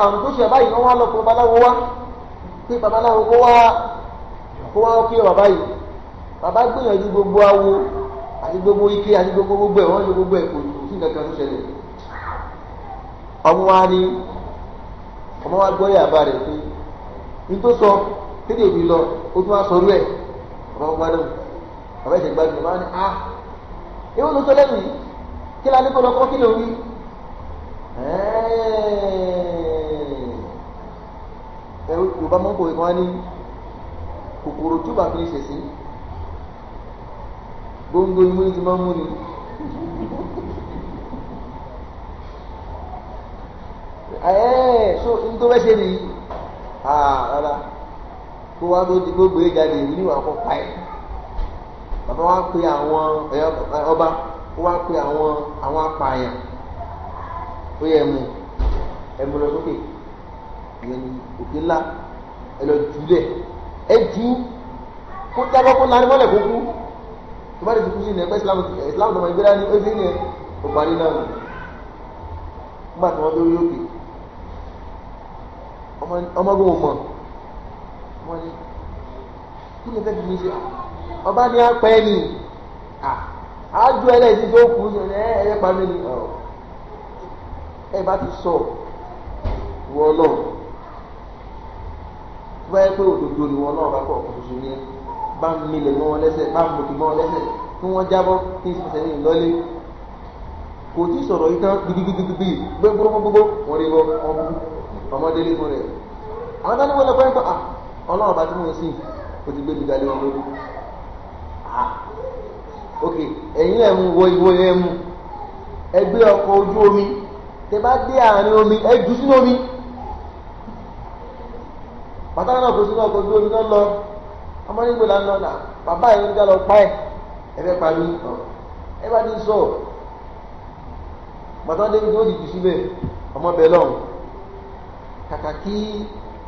àrùn tó ṣe bàbá yìí wọ́n wá lọ pé babaláwo wá, pé babaláwo kó wá kí bàbá yìí. Bàbá gbìyànjú gbogbo awo àti gbogbo ike àti gbogbo gbogbo ẹ̀, wọ́n ṣe gbogbo ẹ̀, kò sí nǹkan kan tó ṣẹlẹ̀. Ọmọ wa ni ọmọ wa gbọ́ yàrá rẹ̀ pé ní tó sọ kéde òbí lọ, ó tún wá sọ rú ẹ̀. Bàbá gbádùn, bàbá ẹ̀sẹ̀ gbádùn, bàbá ní a ewu ló sọ lẹ́nu yìí, kí la ní kó lọ kọ́, kí ló wí? Ẹ Yorùbá mọ́ kò wọ́n ní kòkòrò tí ó bá fi ní ṣẹ̀sí gbóngbó imú ní ti máa ń mú ni. So n tó fẹ́ ṣe nìyí, rárá kó wá tó di gbogbo ìjáde ìlú níwà kó pa ẹ̀. Bàbá wa pe àwọn ọba, ó wá pe àwọn apààyàn, ó yẹ ẹmu ẹmu lọ sókè, ìyẹn ní òkè ńlá, ẹ lọ jùlẹ̀, ẹ jù kó jábọ́ kó larí mọ́lẹ̀ kó kú. Tó bá lè ti kú sí ní ẹgbẹ́ Islam tó máa gbéra ní ó sì ní ẹ ó parí náà nù. Nígbà tí wọ́n dórí òkè, ọmọgbọ́n mọ̀ wọ́n ní kí ni fẹ́ fi mi ṣe? Ọba ní apẹ́ ni àájú ẹlẹ́sìn tó kù sí ẹ ẹ pa mí ni. Ẹ bá ti sọ wọ Ọlọ́run, tó bá yẹ pé òdodo ni wọn Ọlọ́run bá kọ ọ̀kan ṣoṣo yẹn, bá ń milẹ̀ mọ́ wọn lẹ́sẹ̀, bá ń mọ̀kì mọ́ wọn lẹ́sẹ̀, kí wọ́n jábọ́ kí n sì sẹ́yìn lọ́lé. Kò tí sọ̀rọ̀ yìí tán gidigidigidi gbogbogbogbogbò wọ́n rí bọ́ ọmọdé lé fún rẹ̀. Àwọn tó ní wọ́n lọ pẹ́ pẹ́ Ọlọ́run bá tí mò ń sìn ó ti gbé mi galé wọn lórí. Ok, ẹ̀yin ẹ̀ mú wọ ìwọ ẹ̀ mú, ẹ gbé ọkọ̀ ojú omi, tẹ bá dé àárín omi ẹ jù sínú omi. Bàtà náà kò sínú ọkọ̀ ojú omi náà lọ, ọmọ nígbò là ń lọ nà bàbá yìí ń ká lọ pa ẹ, ẹ fẹ́ parí ẹ bá ti sọ. Bàtà débi tó ti jù síbẹ̀, ọmọ bẹ̀ lọ́hùn. Kàkà kí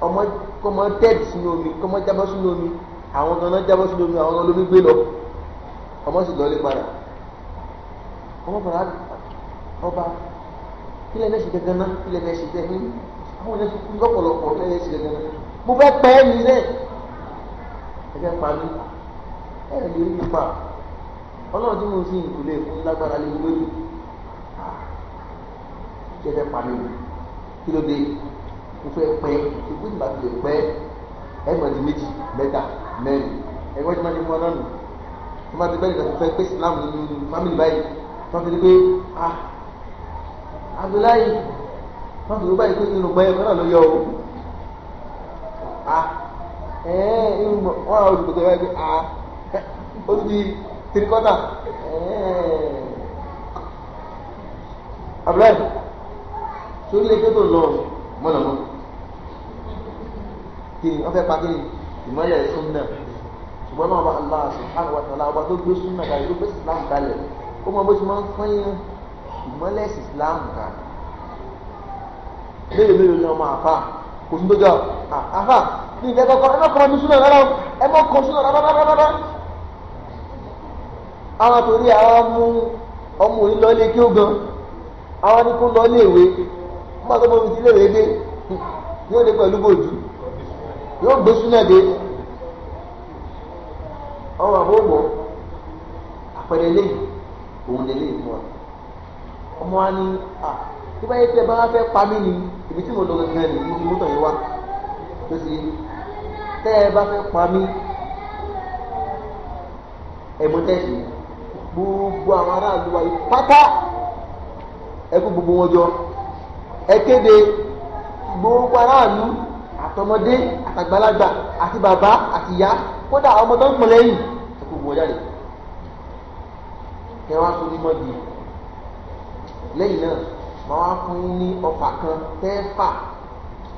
Ọmọ kọ́mọ tẹ́ẹ̀dì sínú omi, kọ́mọ jábọ́ sínú omi, àwọn kan náà jábọ́ sínú omi, àwọn kan lómi gbé lọ. Ọmọ sì lọlé padà. Ọmọ padà ọba kí lẹ́nu ẹ̀sìn gẹ́gẹ́ náà, kí lẹ́nu ẹ̀sìn gẹ́gẹ́ ní àwọn ẹ̀sìn kú lọ́pọ̀lọpọ̀, kí lẹ́nu ẹ̀sìn gẹ́gẹ́ náà. Mo fẹ́ pẹ́ mi rẹ̀. Ẹ fẹ́ pa mí. Ẹ lè rí mi pa. Ọlọ́run tí mo ń sìn kò lè fún lágbára lé mi lórí. Ṣé ẹ fẹ́ pa mí? Kí ló dé? Mo fẹ́ pẹ́. Ikú ìgbà tó lè pẹ́. Ẹ mọ̀ di méjì, mẹ́ta, mẹ́rin. Ẹgbẹ́ tí wọ́n ti mú ọ náà nù. Wọ́n bá ti bẹ́ẹ̀ nìkan tó fẹ́ pé Islam nínú fámìlì báyìí. Wọ́n ti di pé ah Abdullahi wọ́n fi báyìí pé irun gbẹ́ ẹ̀kọ́ náà ló yọ o. Ah irun gbọ̀n wọ́n àwọn olùkọ́ tó yẹ pé ah ó ti di tirikọ́tà. Abdullahi sórí ilé tó lọ mọ̀nàmọ́ kí ni wọ́n fẹ́ pa kí ni ìmọ̀lẹ̀ súnà, ṣùgbọ́n náà ọba Allah subhanahu wa ta'ala ọba tó gbé súnà kalẹ̀, tó gbé Islam kalẹ̀, ó mọ bó ṣe máa ń fọ́n yín ìmọ̀lẹ̀ Islam ká. Mélòó mélòó ni ọmọ àfa kò sí tó jọ àfa ní ìfẹ́ kọ́kọ́ ẹ má kọ́ mi súnà rárá, ẹ má kọ́ súnà rárá rárá. Àwọn torí àwọn mú ọmọ òní lọ ilé kí ó gan, àwọn ní kó lọ ilé ìwé, wọ́n bá tó mọ ibi tí ilé ìwé dé yóò dé pẹ̀lú bòjú, yóò gbé súnà dé. Ọmọ àbúrò àpẹẹrẹ lẹ́yìn òun lè léyìn fún wa. Ọmọ wa ní à tí báyìí tẹ bá fẹ́ pa mí ni ibi tí mo lọ gangan ni mo fi mọ́tò yìí wá tó sì tẹ́ ẹ bá fẹ́ pa mí ẹ mọ tẹ́sí gbogbo àwọn aráàlú wa yìí pátá, ẹ kó gbogbo wọn jọ, ẹ kéde gbogbo aráàlú àtọmọdé àtàgbàlagbà àti bàbá àti ìyá, kódà àwọn ọmọ tó ń pọn lẹ́yìn, ẹ kó gbogbo wọn jáde kẹ wá fún mímọ́ di. Lẹ́yìn náà màá wá fún yín ní ọfà kan tẹ́ fà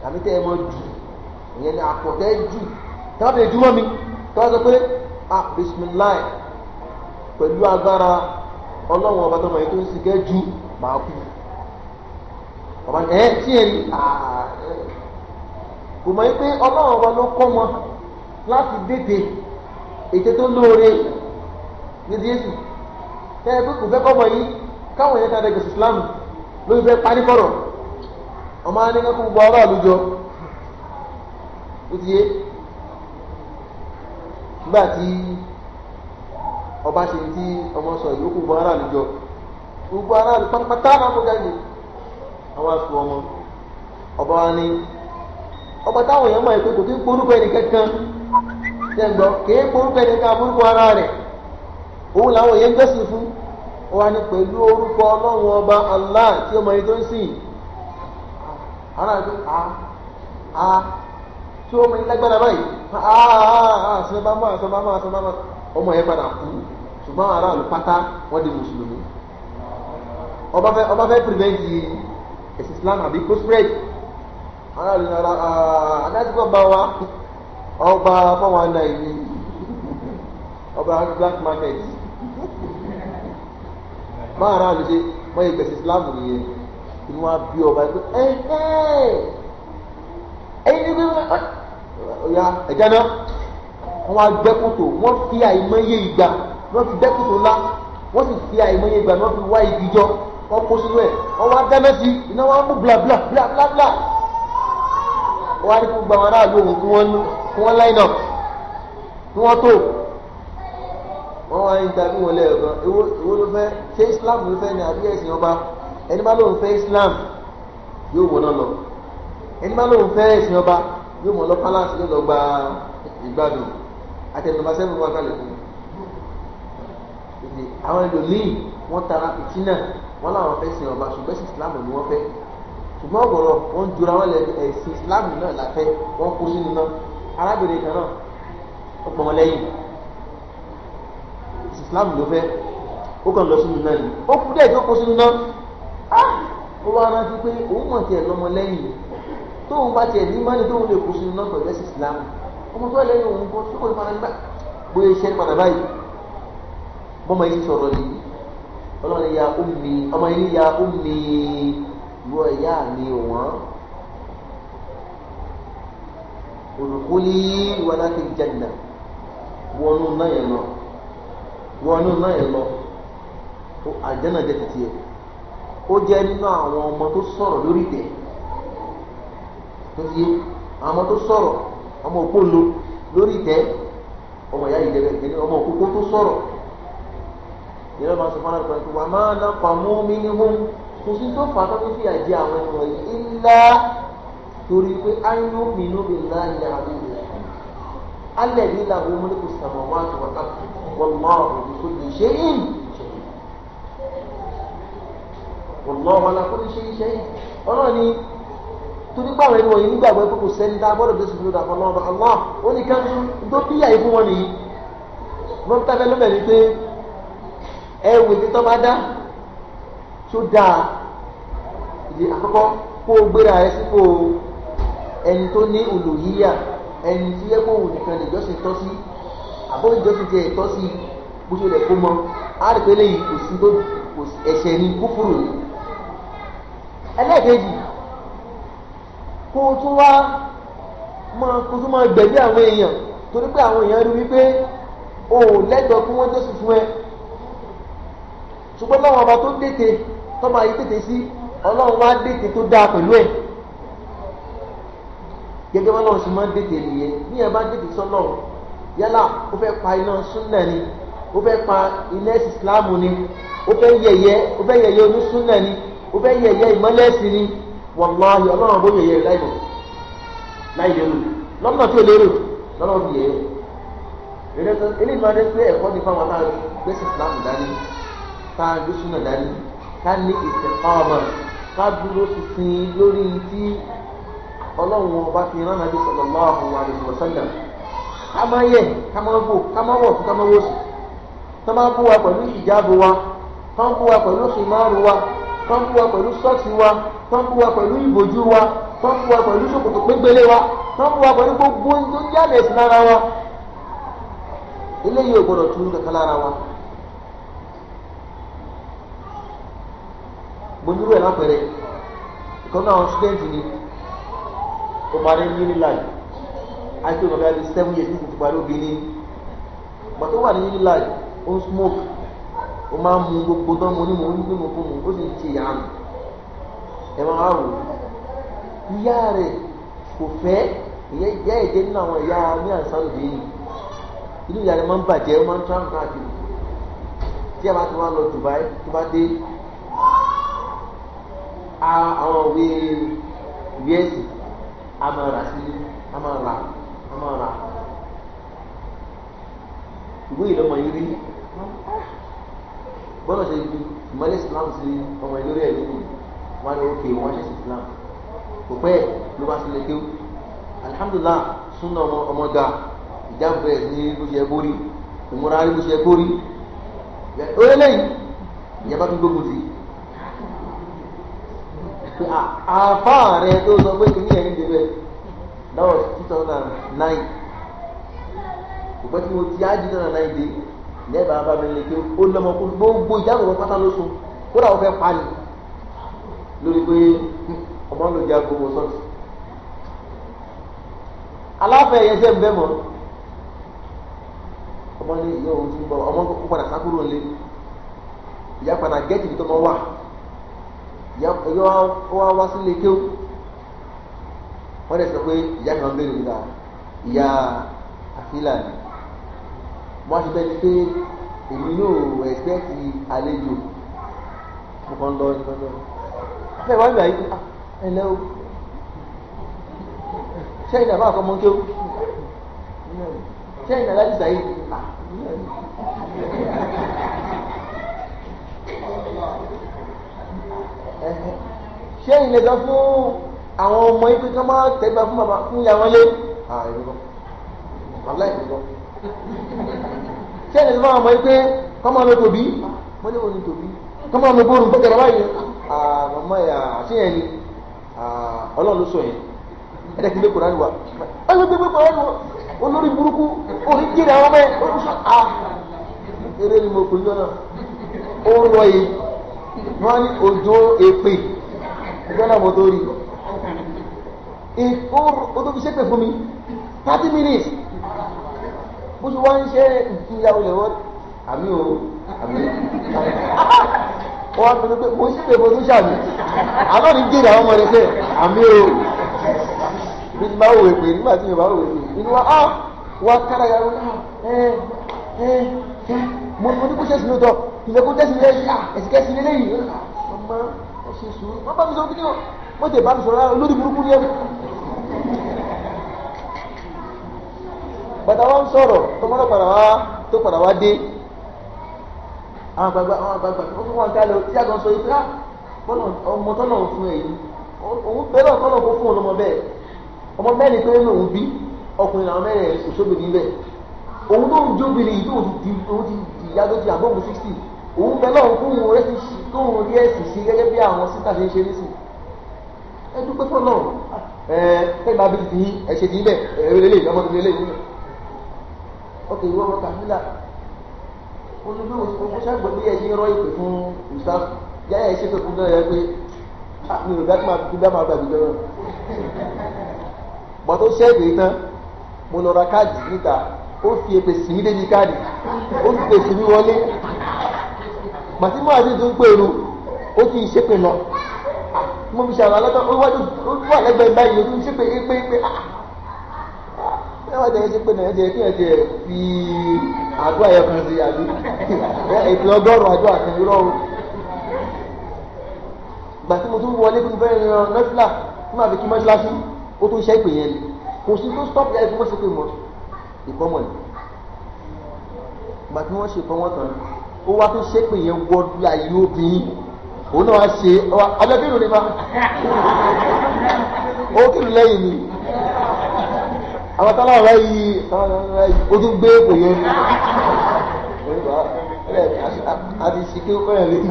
tàbí tẹ́ ẹ mọ jù, ìyẹn ní àpò tẹ́ jù tẹ́ wọ́n fi lè dúró mi tẹ́ wọ́n sọ pé ah bisimilayi pẹ̀lú agbára ọlọ́run ọba tọmọ yìí tó ń sìn kẹ́ jù màá kú. Bàbá ẹ tí ẹ ní kò mọ̀ pé ọlọ́run ọba ló kọ́ wọn láti dètè ètè tó lóore ní Jésù. Tẹ́ ẹ pé kò fẹ́ kọ́ mọ̀ yìí káwọn yẹn kára ẹgbẹ̀sì Islam ló fẹ́ parí kọ̀rọ̀. Ọmọ anígbà kó gbogbo ọ̀rọ̀ àlùjọ ó ti yé. Nígbà tí ọba ṣe tí ọmọ sọ yìí ó kó gbogbo ọ̀rọ̀ àlùjọ, gbogbo aráàlú pátápátá náà kó jáde. Àwọn aṣọ ọmọ ọba wa ní ọba táwọn èèyàn mọ̀ ẹ́ pé kò kí ń porúkọ ẹnì kankan, ṣe ń gbọ́ kì í porúkọ ẹnì kan, porúkọ ara rẹ̀ òun làwọn èèyàn ń jọ́sìn fún. Ó wá ní pẹ̀lú orúkọ ọlọ́run ọba Allah tí ó mọ ẹni tó ń sìn. Ara rẹ̀ a a tí ó mọ ẹni lágbára báyìí, a a a sọ́bàmọ́ sọ́bàmọ́ sọ́bàmọ́. Ọmọ yẹn padà kú, ṣùgbọ́n aráàlú pátá wọ́n di mùsùlùmí. Ọba fẹ́ prevent ẹ̀sìn Islam àbí kó spread. Aráàlú ní ara adájọ́ bá wa ọba 419 ni ọba black market. Máa aráàlú ṣe wọ́n yẹ gbẹ̀sìn Islam nìyẹn. Inú wa bí ọba ẹ pé ẹ̀yin ní bí ọ̀ya ẹ̀jẹ̀ náà wọ́n wá gbẹ́ kòtò, wọ́n fi àìmọye ìgbà wọ́n fi gbẹ́ kòtò ńlá, wọ́n sì fi àìmọye ìgbà wọ́n fi wá igi jọ, wọ́n kó sínú ẹ̀, wọ́n wá dáná sí iná, wọ́n á mú bla bla bla bla bla. Wọ́n wá ní kó gba àwọn aráàlú òun kí wọ́n line up, kí wọ́n tó. Wọ́n wá ń tàbí wọn lẹ́ẹ̀kan, èwo ló fẹ́ ṣé Islam ló fẹ́ ni àbí ẹ̀sìn ọba? Ẹni bá lóun fẹ́ Islam yóò wọ̀ náà lọ, ẹni bá lóun fẹ́ ẹ̀sìn ọba yóò mọ̀ lọ palace, yóò lọ gba ìgbádùn. Àtẹnumọ́ sẹ́fún wa kalẹ̀ fún un. Àwọn ẹlòmíì wọ́n tara fìtínà, wọ́n làwọn fẹ́ sìn ọba, ṣùgbọ́n ẹ̀sìn Islam ni wọ́n fẹ́. Ṣùgbọ́n ọ̀gọ̀rọ̀ wọ́n jura wọn lẹ ẹ̀sìn Islam náà la fẹ́, wọ́n kó sínú náà. Arábìnrin kan náà ó pọ̀ wọn lẹ́yìn, ẹ̀sìn Islam ló fẹ́, ó kàn lọ sínú náà ni, ó kú díẹ̀ tó kó sínú náà. Ó wá rántí pé òun mọ̀ tiẹ̀ lọ́mọ lẹ́yìn, tóun bá tiẹ̀ ní mọ́ni tóun lè kó sínú náà pẹ̀lú ẹ̀sìn Islam. Ọmọ tó lẹ́yìn òun kó tó kó ní padà nígbà bóyá iṣẹ́ padà báyìí. Bọ́mọ yìí sọ̀rọ̀ yìí, ọlọ́run ya ummi, ọmọ yìí ya ummi, ìwọ ìyá mi wọ́n. Udkhuli walaki janna, wọnú náà yẹn lọ, wọnú náà yẹn lọ, àjẹ́nà jẹ́ títí ẹ̀. Ó jẹ́ nínú àwọn ọmọ tó sọ̀rọ̀ lórí ìtẹ́ tó ti yé, àwọn ọmọ tó sọ̀rọ̀, ọmọ òpólo lórí ìtẹ́, ọmọ ìyá ìjẹ́bẹ̀ ẹni ọmọ òkókó tó sọ̀rọ̀. Ìyẹn máa sọ fún aláàbò pé wà máa ná pamọ́ mi ní hún, kò sí tó fà á tó fi àjẹ àwọn ẹni wọ̀nyí ńlá torí pé ayé mìínú mi láàyè àbíyẹ alẹ́ ní làwọn mulku samawati wal ard wallahu bi kulli shay'in shahid, wallahu ala kulli shay'in shahid. Ọlọ́run ni torí pé àwọn ẹni wọ̀nyí nígbàgbọ́ pé kò sẹ́ni tá a gbọ́dọ̀ jésù lódà fún ọlọ́run Allah ó ní ká tó bíyà yìí fún wọn nìyí. Wọ́n tẹ́fẹ́ ló bẹ̀rẹ̀ pé ẹ wò ní tọ́ bá dá tó dáa. Ìdí àkọ́kọ́ kó o gbéra rẹ sípò ẹni tó ní olùyíyà, ẹni tí yẹ kó wù nìkan lè jọ́sìn tọ́ sí, àbó ìjọsìn tiẹ̀ tọ́ sí bó ṣe lè kó mọ́. Á rí pé léyìí kò sí tó ẹ̀ṣẹ̀ ní kúfùrù ni. Ẹlẹ́ẹ̀kejì, kó o tún wá máa kó tún máa gbẹ̀bí àwọn èèyàn torí pé àwọn èèyàn rí wípé o ò lẹ́tọ̀ọ́ kí wọ́n jọ́sìn fún ẹ. Ṣùgbọ́n láwọn ọba tó dètè tó máa yí tètè sí, ọlọ́run wá dètè tó dáa pẹ̀lú ẹ̀. Gẹ́gẹ́ bá lọ́run ṣe máa ń dètè nìyẹn. Ní ẹ̀ bá ń dètè sọ́lọ́run, yálà ó fẹ́ pa iná súnà ni, ó fẹ́ pa iná ẹ̀sìn ìsìláàmù ni, ó fẹ́ yẹ̀yẹ́, ó fẹ́ yẹ̀yẹ́ onísúnà ni, ó fẹ́ yẹ̀yẹ́ ìmọ́lẹ́sìn ni, wàláhì ọlọ́run bó yẹ̀yẹ́ láìmọ̀ láì lérò, lọ́nà tí ó lérò lọ́nà fi yẹ̀yẹ́. Eléyìí máa dé pé ẹ̀kọ́ ní fáwọn tá a gbẹ́sìn ìsìláàmù dání, tá a gbé súnà dání, ká ní istiqama, ká dúró ṣinṣin lórí tí ọlọ́run ọba fi rán Ànábì sallallahu alaihi wasallam. Ká má yẹ, ká má bò, ká má wọ̀ fún, ká má wò sí. Tá má bú wa pẹ̀lú ìjáàbù wa, tá ń bú wa pẹ̀lú ṣìmáàrù wa, tá ń bú wa pẹ̀lú sọ́ọ̀sì wa, tá ń bú wa pẹ̀lú ìbòjú wa, tá ń bú wa pẹ̀lú ṣòkòtò pégbélé wa, tá ń bú wa pẹ̀lú gbogbo tó ń jáde sí lára wa. Eléyìí ò gbọdọ̀ tún kankan lára wa. Mo nírú ẹ̀ lápẹ̀rẹ̀, ìkan náà àwọn ṣúdẹ́ǹtì ni ó parí ní Unilag, àti ọ̀gá bíi 7 years nígbà tó parí obìnrin. Ìgbà tó wà ní Unilag, ó ń smoke, ó máa ń mu gbogbo tó ń mu ní mu fún mu, ó sì ń ṣe ìyàmù. Ẹ máa wò ó, ìyá rẹ̀ kò fẹ́, ìyá ẹ̀jẹ̀ nínú àwọn ìyá ní àǹsán obìnrin. Inú ìyá rẹ̀ máa ń bàjẹ́, ó máa ń travel káàkiri. Tí a bá ti wá lọ Dubai, tó bá dé, àwọn òwe ìwé ẹ̀sìn a máa rà sí, a máa rà, a máa rà. Ìwé ìlọmọ yìí rí bọ́lá ṣe ju ìmọ̀lẹ̀ Islam sí ọmọ ìlórí ẹ̀ nínú wọn ni ókè wọn ṣe sí Islam. Kò pẹ́ ló bá sílẹ̀ kéwú. Alhamdulillah, súnà ọmọ ga ìjábọ̀ ẹ̀ ní bó ṣe kórí, ìmúra rí bó ṣe kórí. Orí lẹ́yìn ìyá bá tún gbógun tì í. Àfáà rẹ tó sọ pé kìíní ẹ̀yìn débẹ̀, that was 2009. Kò pẹ́ tí mo ti á 2009 dé lẹ́bàá bá mi lè ké ó lọ́mọ kó gbogbo ìjábọ̀ wọn pátá ló sun, kódà wọ́n fẹ́ pa ni lórí pé ọmọ ló já gbogbo sọ́ọ̀tì. Aláfẹ́ yẹn ṣe ń bẹ́ mọ́ ọmọ ní ìyá òun ti ń bọ̀, ọmọ kó padà sákúrò ńlẹ̀, ìyá padà gẹ́tì ibi tó mọ́ wà, ìyá wa wá sílé kéwù. Wọ́n lè sọ pé ìyá kan béèrè nígbà ìyá àfílà ni. Wọ́n á ṣe bẹ́ẹ̀ ni pé èmi yóò ẹ̀sìpẹ́ẹ̀tì àlejò, mo kàn ń lọ ní lọ́dọ̀ afẹ́ wá gbà yìí, ẹ lẹ́ o, ṣẹ́yìn náà bá kọ́ mọ́ kéwù, ṣẹ́yìn náà láti sàyè. Ṣẹ́yìn lè sọ fún àwọn ọmọ yìí pé kí wọ́n máa tẹ́gbà fún bàbá fún ìyá wọn lé? Ṣẹ́yìn lè sọ fún àwọn ọmọ yìí pé kọ́ máa lọ tòbí? Wọ́n ní òní tòbí, kọ́ máa lọ bórun tó kẹrẹ báyìí. Màmá yà ṣé yẹn ni ọlọ́run ló sọ yẹn, ẹ̀dẹ̀ kí n gbé Kùránì wá, ẹ̀ gbé Kùránì wá, olórí burúkú orí jèrè àwọn ọmọ ẹ̀ eré ni mo pè yọ náà, ó rọ yìí wọ́n ní òjò èpè ìjọ náà mo tó rí ó tó fi ṣépè fún mi. 30 minutes bó ṣe wá ń ṣe ìyàwó lè wọ́n àmì o àmì wọ́n á fi pé mo ṣe mo tún ṣàmì àná ní jèrè àwọn ọmọ rẹ ṣe àmì o bí ti bá wò pé nígbà tí mo bá wò pé inú wa á wá kára yàrá ẹ ẹ ẹ mo ní kó ṣẹ̀sìn lóòótọ́ ìfẹ́ kó tẹ̀sìn lẹ́yìn ẹ̀sìn kẹ́sìn lẹ́yìn ọmọ ẹ ṣe sùúrù wọ́n bá mi sọ kí ni wọ́n tẹ̀ bá mi sọ̀rọ̀ lórí burúkú ni ẹ. Bàtà wọn sọ̀rọ̀ tọmọdé padà wá tó padà wá dé àwọn àgbàgbà tó fún wọn ká lọ tí àgbọn sọ yìí pé bọ́lá ọmọ tọ́nà fún ẹ yìí òun bẹ́ẹ̀ náà tọ́nà kó fún òun lọ́mọ bẹ́ẹ̀ ọmọ mẹ́rin pé lòun bí ọkùnrin làwọn mẹ́rin òṣòbìnrin níbẹ̀ òun tó ń jóbìnrin yìí tó ti di ìyá tó ti àbọ̀mù 60 òun bẹ́ẹ̀ náà fún òun rẹ́ tóun rí ẹ̀sìn sí gẹ́gẹ́ bí àwọn sísà ṣe ń ṣe nísìn ẹ dúpẹ́ fún náà ẹ tẹ́gbà bí ti ẹ ṣe ti bẹ̀ ẹ lélẹ̀ ọmọ ti lélẹ̀ yìí ok ìwọ ọmọ kàfílà olùgbé òṣìṣẹ́ ṣàgbọ́ bí ẹ ṣe ń rọ ìpè fún ustaz yáyà ẹ ṣe pé fún náà yẹ pé mi ò bá máa fi bá máa gbàgbé jọ náà bọ́ tó ṣe èpè tán mo lọ ra káàdì níta ó fi èpè sí mi débi káàdì ó fi èpè sí mi wọlé màtí mo àti tó ń pèrú ó fi ìṣépè lọ mo fi ṣàlàyé lọ́tọ̀ ó wájú ó wà lẹ́gbẹ̀ẹ́ báyìí ó tún ṣépè pé pé ẹ wá jẹ́ ṣépè náà ẹ jẹ́ kí ẹ jẹ́ fi àdúrà yẹn kan sí àbí ètò ọgọ́rùn-ún àdúrà kan irọ́ o gbà tí mo tún wọlé bí mo fẹ́ yan nọ́fìlà tí màá fi kí mọ́ṣáláṣí ó tún ṣe ìpè yẹn ni kò sí tó stop yẹn fún mọ́ṣẹ́ pé mọ́ ìkọ́mọ̀ ni gbà tí wọ́n ṣe ìkọ́ wọn tán ó wá tún ṣe ìpè yẹn wọ ayé obìnrin òun náà wá ṣe ọjọ́ kírun ni ma ó kírun lẹ́yìn ni àwọn táwọn ọ̀rẹ́ yìí ó tún gbé ìpè yẹn ni àti ṣìkí ó kọ́ yẹn létí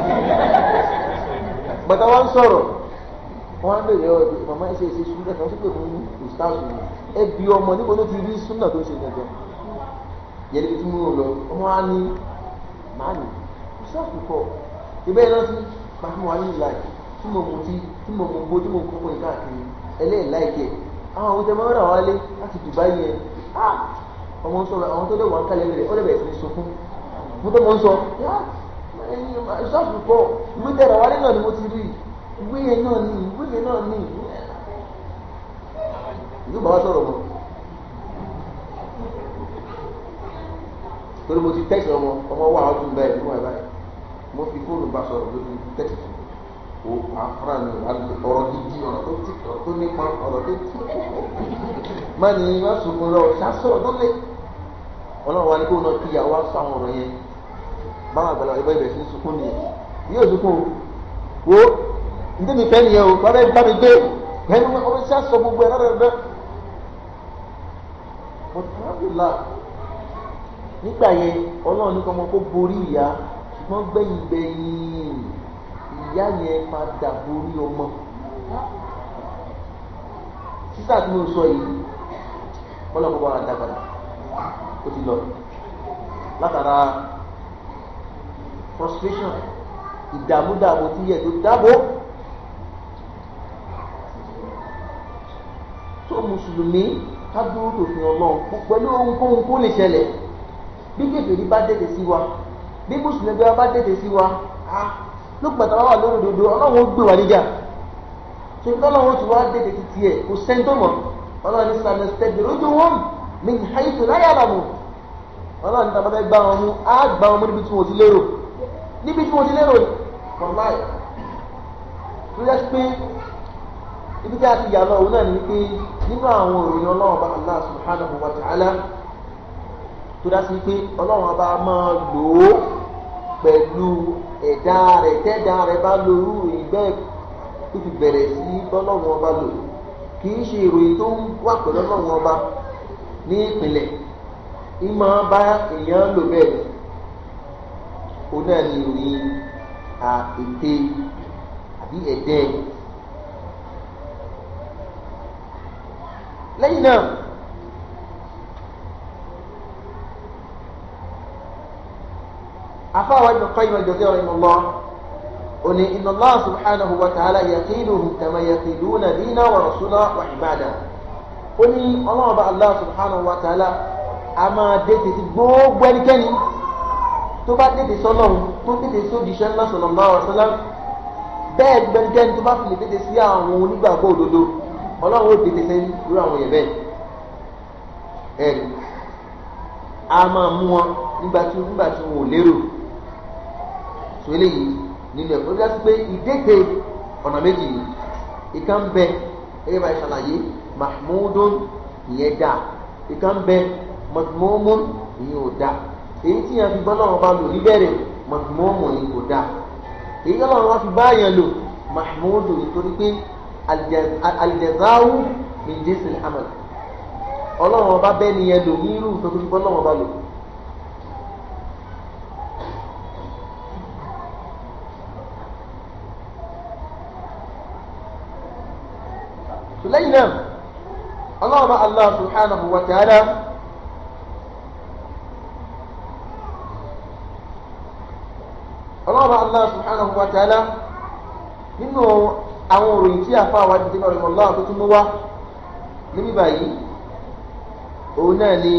bàtà wọn sọ̀rọ̀ wọn bèrè ọ màmá ẹ ṣe ṣe súnà kan sípè fún ustaz ni ẹ bí ọmọ níbo ló ti rí súnà tó ń ṣe gangan yẹn níbi tí mo lọ ọmọ wa ní màánì ustaz kọ ìbẹ́ yẹn rántí pàtó mo wà ní ìlà tí mo mú tí tí mo mú gbó tí mo kókó ní káàkiri ẹlẹ́yìn láìkẹ́ àwọn àwọn tẹ máa ń rà wálé láti Dubai yẹn ọmọ ń sọ̀rọ̀ àwọn tó dẹ̀ wà ń kálẹ̀ rẹ̀ ó dẹ̀ bẹ̀rẹ̀ sí ní sunkún mo tó mọ̀ ń sọ ustaz kọ ìwé tẹ̀rẹ̀ wálé náà ni mo ti rí ìwé yẹn náà ni ìwé yẹn náà ni ìlú bàbá sọ̀rọ̀ mọ́ torí mo ti tẹ́sì ọmọ ọmọ wà ọdún bẹ́ẹ̀ ní wà báyìí mo fi fóònù bá sọ̀rọ̀ lórí tẹ́sì o àfúrà mi ọ̀rọ̀ gidi ọ̀rọ̀ tó tì ọ̀rọ̀ tó nípa ọ̀rọ̀ tó tì má ní má sunkún lọ ṣàṣọ̀rọ̀ tó lé ọlọ́run wa ní kó náà kíyàwó wá sọ àwọn ọ̀rọ̀ yẹn báwọn àgbàlagbà ìbọn ìbẹ̀rẹ̀ sí ní sunkún nìyẹn yóò sunkún wo ndé mi fẹ́ nìyẹn o bàbá bá mi gbé ẹni wọ́n ṣe sọ gbogbo ẹ̀ lọ́dọ̀ dọ́dọ̀ but alhamdulillah nígbà yẹn ọlọ́run ní kọ́ ọmọ kó borí ìyá ṣùgbọ́n gbẹ̀yìn gbẹ̀yìn ìyá yẹn padà borí ọmọ sísá tí mo sọ yìí bọ́lá kó bá dá padà ó ti lọ látara frustration ìdààmúdààmú tí yẹ tó dáàbò tó mùsùlùmí ká dúró tòfin ọlọ́run pẹ̀lú ohunkóhun kó lè ṣẹlẹ̀ bí kèfèrí bá dèdè sí wa bí mùsùlùmí bá dèdè sí wa ló pàtàkì wà lórí òdodo ọlọ́run ó gbé wa níjà tó ń tọ́lọ́run ti wá dèdè títí ẹ̀ kò sẹ́ńtò mọ́ ọlọ́run ní sàmì stẹ́dì lójú wọn min haythu la ya'lamun ọlọ́run ní tàbí gbá wọn mú á gbá wọn mú níbi tí wọn ti lérò níbi tí wọn ti lérò wàláì tó yẹ pé ibi tí a ti yà lọ òun náà ni pé nínú àwọn òròyìn ọlọ́run ọba Allah subhanahu wa ta'ala tó dá sí pé ọlọ́run ọba máa lò ó pẹ̀lú ẹ̀dá rẹ̀ tẹ́dá rẹ̀ bá lorú ìròyìn bẹ́ẹ̀ tó fi bẹ̀rẹ̀ sí bọ́lọ́run ọba lò kì í ṣe ìròyìn tó ń wà pẹ̀lú ọlọ́run ọba ní ìpìlẹ̀ ìmọ̀ bá èèyàn lò bẹ́ẹ̀ òun náà ni ìròyìn ète àbí ẹ̀dẹ́. Lẹ́yìn náà afáwa Ibn Qayyim al-Jawziyya rahimahullah ó ní inna Allah subhanahu wa ta'ala yaqiduhum kama yaqiduna dina wa rasula wa ibada. Ó ní Ọlọ́run bá Allah subhanahu wa ta'ala a máa dètè sí gbogbo ẹnikẹ́ni tó bá dètè sọ́lọ́run, tó dètè sójíṣẹ́ ńlá sallallahu alaihi wasallam, bẹ́ẹ̀ gbogbo ẹnikẹ́ni tó bá fi lè dètè sí àwọn onígbàgbọ́ òdodo, Ọlọ́run ó dètè sí irú àwọn yẹn bẹ́ẹ̀. Ẹ̀rí a máa mú wọn nígbà tí wọn ò lérò. Sọ eléyìí nínú ẹ̀kọ́ tó dá sí pé ìdètè ọ̀nà méjì yìí, ìkan ń bẹ gẹ́gẹ́ bá ṣàlàyé mahmudun, ìyẹn dá, ìkan ń bẹ madmumun, ìyẹn ò dá. Èyí tí yẹn fi bọ́ lọ́wọ́ bá lò níbẹ̀rẹ̀ madmumun ni kò dá, èyí tí lọ́wọ́ fi bá yẹn lò mahmudun, nítorí pé aljazā'u min jinsil amal, Ọlọ́run ọba bẹ́ẹ̀ ni yẹn lò ní irú nǹkan tó fi bọ́ lọ́wọ́ bá lò. Lẹ́yìn náà Ọlọ́run bá Allah subhanahu wa ta'ala Ọlọ́run bá Allah subhanahu wa ta'ala nínú àwọn òròyìn tí a fa àwọn àdìsí ọ̀rọ̀ Allah tó tún mú wá níbí báyìí, òun náà ni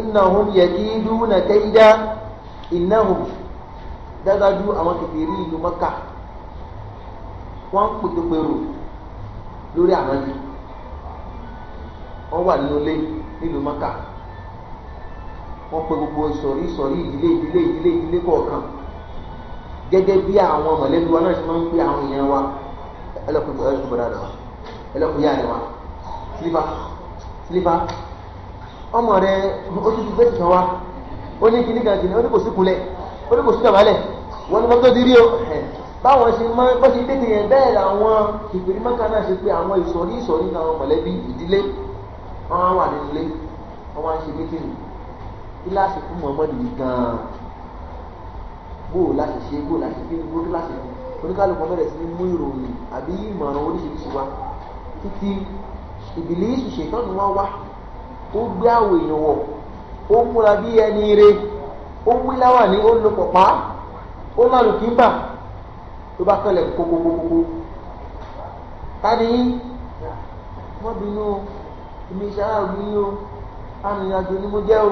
innahum yakiduna kayda, innahum dájú àwọn kèfèrí ìlú Mẹ́kà wọ́n ń pètòpèrò lórí ànábì. Wọ́n wà nínú ilé nílùú Mẹ́kà, wọ́n pe gbogbo ìsọ̀rí ìsọ̀rí ìdílé ìdílé ìdílé ìdílé kọ̀ọ̀kan, gẹ́gẹ́ bí àwọn mọ̀lẹ́bí wa náà ṣe máa ń pe àwọn èèyàn wa, ẹlẹ́kùn bọ̀dá rẹ̀ wa, ẹlẹ́kùn yá rẹ̀ wa, sílífà sílífà, ọmọ rẹ̀ ó tún ti gbé tìkan wa, ó ní kíní kan kíní, ó ní kò sí kulẹ̀, ó ní kò sí dọ̀bálẹ̀, wọ́n ní mọ́tò ti rí o. Báwọn ṣe máa bọ́ ṣe tètè yẹn bẹ́ẹ̀ làwọn ìpèrè Mẹ́kà náà ṣe pé àwọn ìsọ̀rí ìsọ̀rí náà àwọn mọ̀lẹ́bí ìdílé wọn wà nínú ilé, wọn wá ń ṣe mítìnì. Kíláàsì fún Muhammadu yìí gan-an, bó o láṣẹ ṣe, bó o láṣẹ kí bó o láṣẹ fún oníkálukú bẹ̀rẹ̀ sí ní mú ìròyìn àbí ìmọ̀ràn oríṣiríṣi wá, títí Ìbílísù ṣètọ́nù wá wá, ó gbé àwọ̀ èèyàn wọ̀, ó múra bí ẹni ire, ó wí láwàní, ó lo pọ̀pá, ó lálùkíńbà, tó bá kẹlẹ̀ kókókókókó. Tani wọ́n bínú èmi ìṣáá mi o, arìnrìnàjò ni mo jẹ́ o,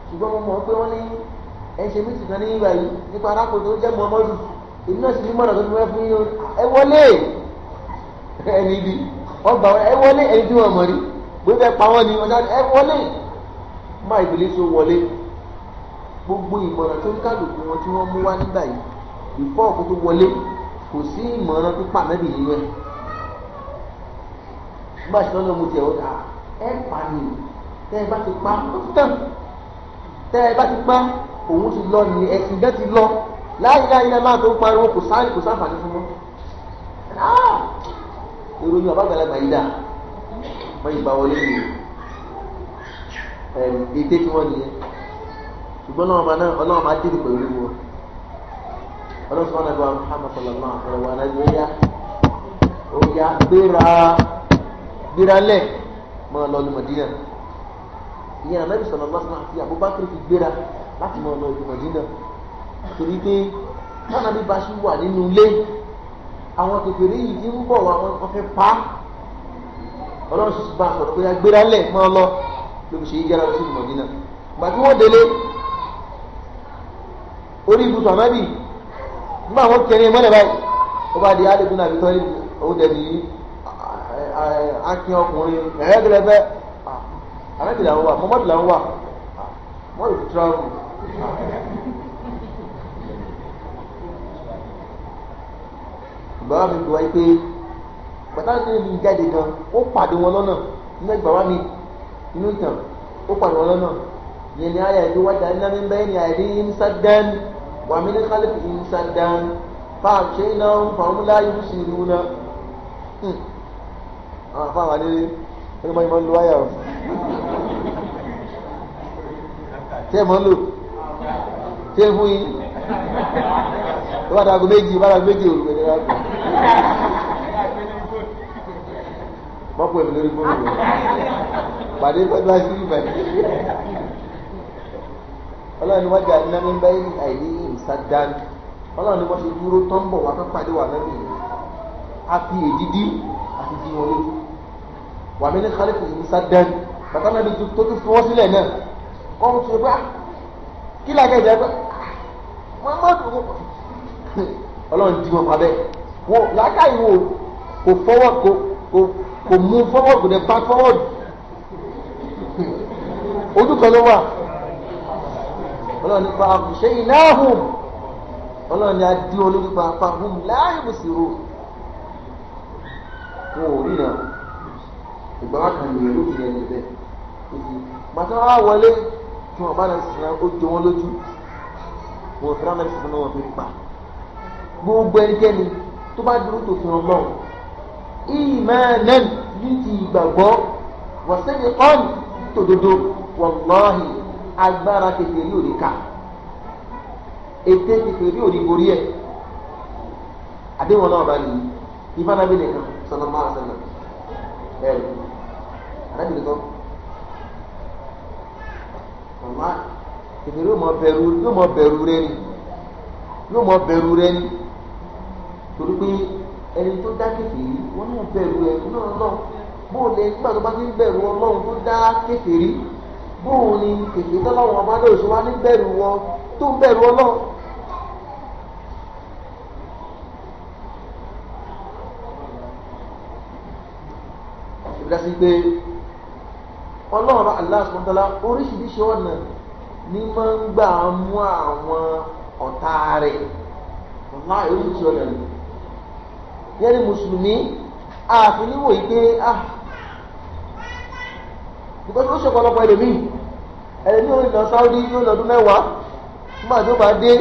ṣùgbọ́n mo mọ̀ pé wọ́n ní ẹ ṣe mí tìkan ní ìgbà yìí nípa arákùnrin tó jẹ́ Muhammadu, èmi náà sì ní mọ̀nà tó ti fẹ́ fún yín o, ẹ wọlé ẹni ibi wọ́n gbà wọ́n, ẹ wọlé ẹni tí wọ́n mọ̀ rí, bó fẹ́ pa wọ́n ni wọ́n sáré ẹ wọlé. Má ìbílẹ̀ tó wọlé, gbogbo ìmọ̀ràn tó ń kálukú wọn tí wọ́n mú wá nígbà yìí ìfọ́ òkú tó wọlé, kò sí ìmọ̀ràn pípa mẹ́bì nínú ẹ̀. Nígbà tí lọ́nà mo tiẹ̀ ó dà ẹ pa ni, tẹ́ ẹ bá ti pa ó ti tàn, tẹ́ ẹ bá ti pa òun ti lọ ní ẹ̀sìn bẹ́ẹ̀ ti lọ, láyé láyé náà máa tó pariwo kò sáré kò sáfàní fún mọ́. Ìròyìn ọba àgbàlagbà yìí dà wọ́n yìí gbà wọlé ní ètè tí wọ́n nìyẹn, ṣùgbọ́n Ọlọ́run máa dé pẹ̀lú wọn. Ọlọ́run sọ́nà bí wa Muhammad sallallahu alaihi wa sallam ó yá ó yá gbéra gbéra lẹ̀ máa lọ ní Madina. Ìyẹn Ànábì sallallahu alaihi wa sallam àti Abubakar fi gbéra láti máa lọ ní Madina, torí pé Ànábì bá ṣì wà nínú ilé, àwọn kékeré yìí ti ń bọ̀ wá, wọ́n fẹ́ pa á. Ọlọ́run sì bá a sọ̀rọ̀ pé gbéra lẹ̀ máa lọ, ló fi ṣe yíjára lọ sí Madina. Ìgbà tí wọ́n délé orí ibùsùn Ànábì, nígbà wọn kẹrin mọ́lẹ̀ báyìí, ó bá di alẹ́kùn àbí tọ́lé, òun dẹ̀ ní akin ọkùnrin ẹ̀ẹ́dẹ̀lẹ́fẹ́ Ànábì làwọn wà, Muhammadu làwọn wà, wọ́n lè fi travel. Ìgbà wa mi wáyé pé pàtàkì ní ibi jáde gan, ó pàdé wọn lọ́nà nínú ìgbà wa mi inú ìtàn, ó pàdé wọn lọ́nà yẹn ni ayé ìlú wájà ní nàmi bẹ́ẹ̀ ni àìrí ń wàmí ní kálífì ìmùsàdán fáàṣẹ iná ń fa ọmọlá yìí sí ìlú náà. Àwọn afáwà nílé ẹni mọ́ ìmọ̀ ń lo wáyà o, tí ẹ mọ́ ń lò tí ẹ fún yín tó bá dàgbò méjì bá dàgbò méjì òru ẹni láti mọ́pọ̀ èmi lórí fóònù rẹ̀ pàdé pẹ̀lú àṣírí ìbàdí. Ọlọ́run ni wọ́n jà ní náà bẹ́ẹ̀ ní àìní ìsàdán, Ọlọ́run ni wọ́n ṣe dúró tó ń bọ̀ wá tó pàdé wà lẹ́nu yìí, a fi èdídí àti di wọn lójú. Wà mí ní khalifu musa dán bàtà náà tó tún fi wọ́n sílẹ̀ náà kọ́ ń ṣe bá kí làákẹ́ ìjà pé Muhammadu ọlọ́run di wọn pa bẹ́ẹ̀. Wọ́n làákàyè wo kò forward, kò move forward, kò dẹ̀ back forward, ojú kan ló wà. Ọlọ́run nípa àkùṣe ìnáhùn, ọlọ́run ni a di wọn lójú pa fahum láàyè bùsùrù, wọn ò rí náà. Ìgbà wa kan nìyẹn ló fi yẹn níbẹ̀. Bàtà wa wọlé tí wọn bá náà sísun náà, ó jọ wọn lójú, wọn fẹ́ràn náà sísun náà, wọn fi pa gbogbo ẹnikẹ́ni tó bá dúró tó fi hàn lọ́wọ́ ìmánàn ní ti ìgbàgbọ́ wọ́sẹ̀dẹ̀ ọ̀n tòdodo, wàláhì agbára kékeré ò ní ká, ète kékeré ò ní borí ẹ̀. Àdéhùn náà bá nìyí ìfánábì nìkan sallallahu alaihi wasallam ẹ̀rù àdábì nìkan wàláhì kékeré yóò mọ bẹ̀rù, yóò mọ bẹ̀rù rẹ ni, yóò mọ bẹ̀rù rẹ ni, torí pé ẹni tó dá kékeré wọn náà bẹ̀rù ẹ náà náà. Bóun ni nígbà tó bá ti ń bẹ̀rù ọlọ́run tó dá kékeré, bóun ni kékeré tọ́lọ́run ọba náà ṣe wá ní bẹ̀rù wọn tó ń bẹ̀rù ọlọ́run. Ìbílẹ̀ sí pé ọlọ́run bá Allah subhanahu wa ta'ala oríṣiríṣi ọ̀nà ní máa ń gbà mú àwọn ọ̀tá rẹ̀, wàláhì oríṣiríṣi ọ̀nà ni. Yẹ́n ní mùsùlùmí àfi níwò yìí pé ah because ó ṣe ọ̀pọ̀lọpọ̀ ẹlòmíì, ẹlòmíì ó lọ Saudi yóò lọ́dún 10 nígbà tó bá dé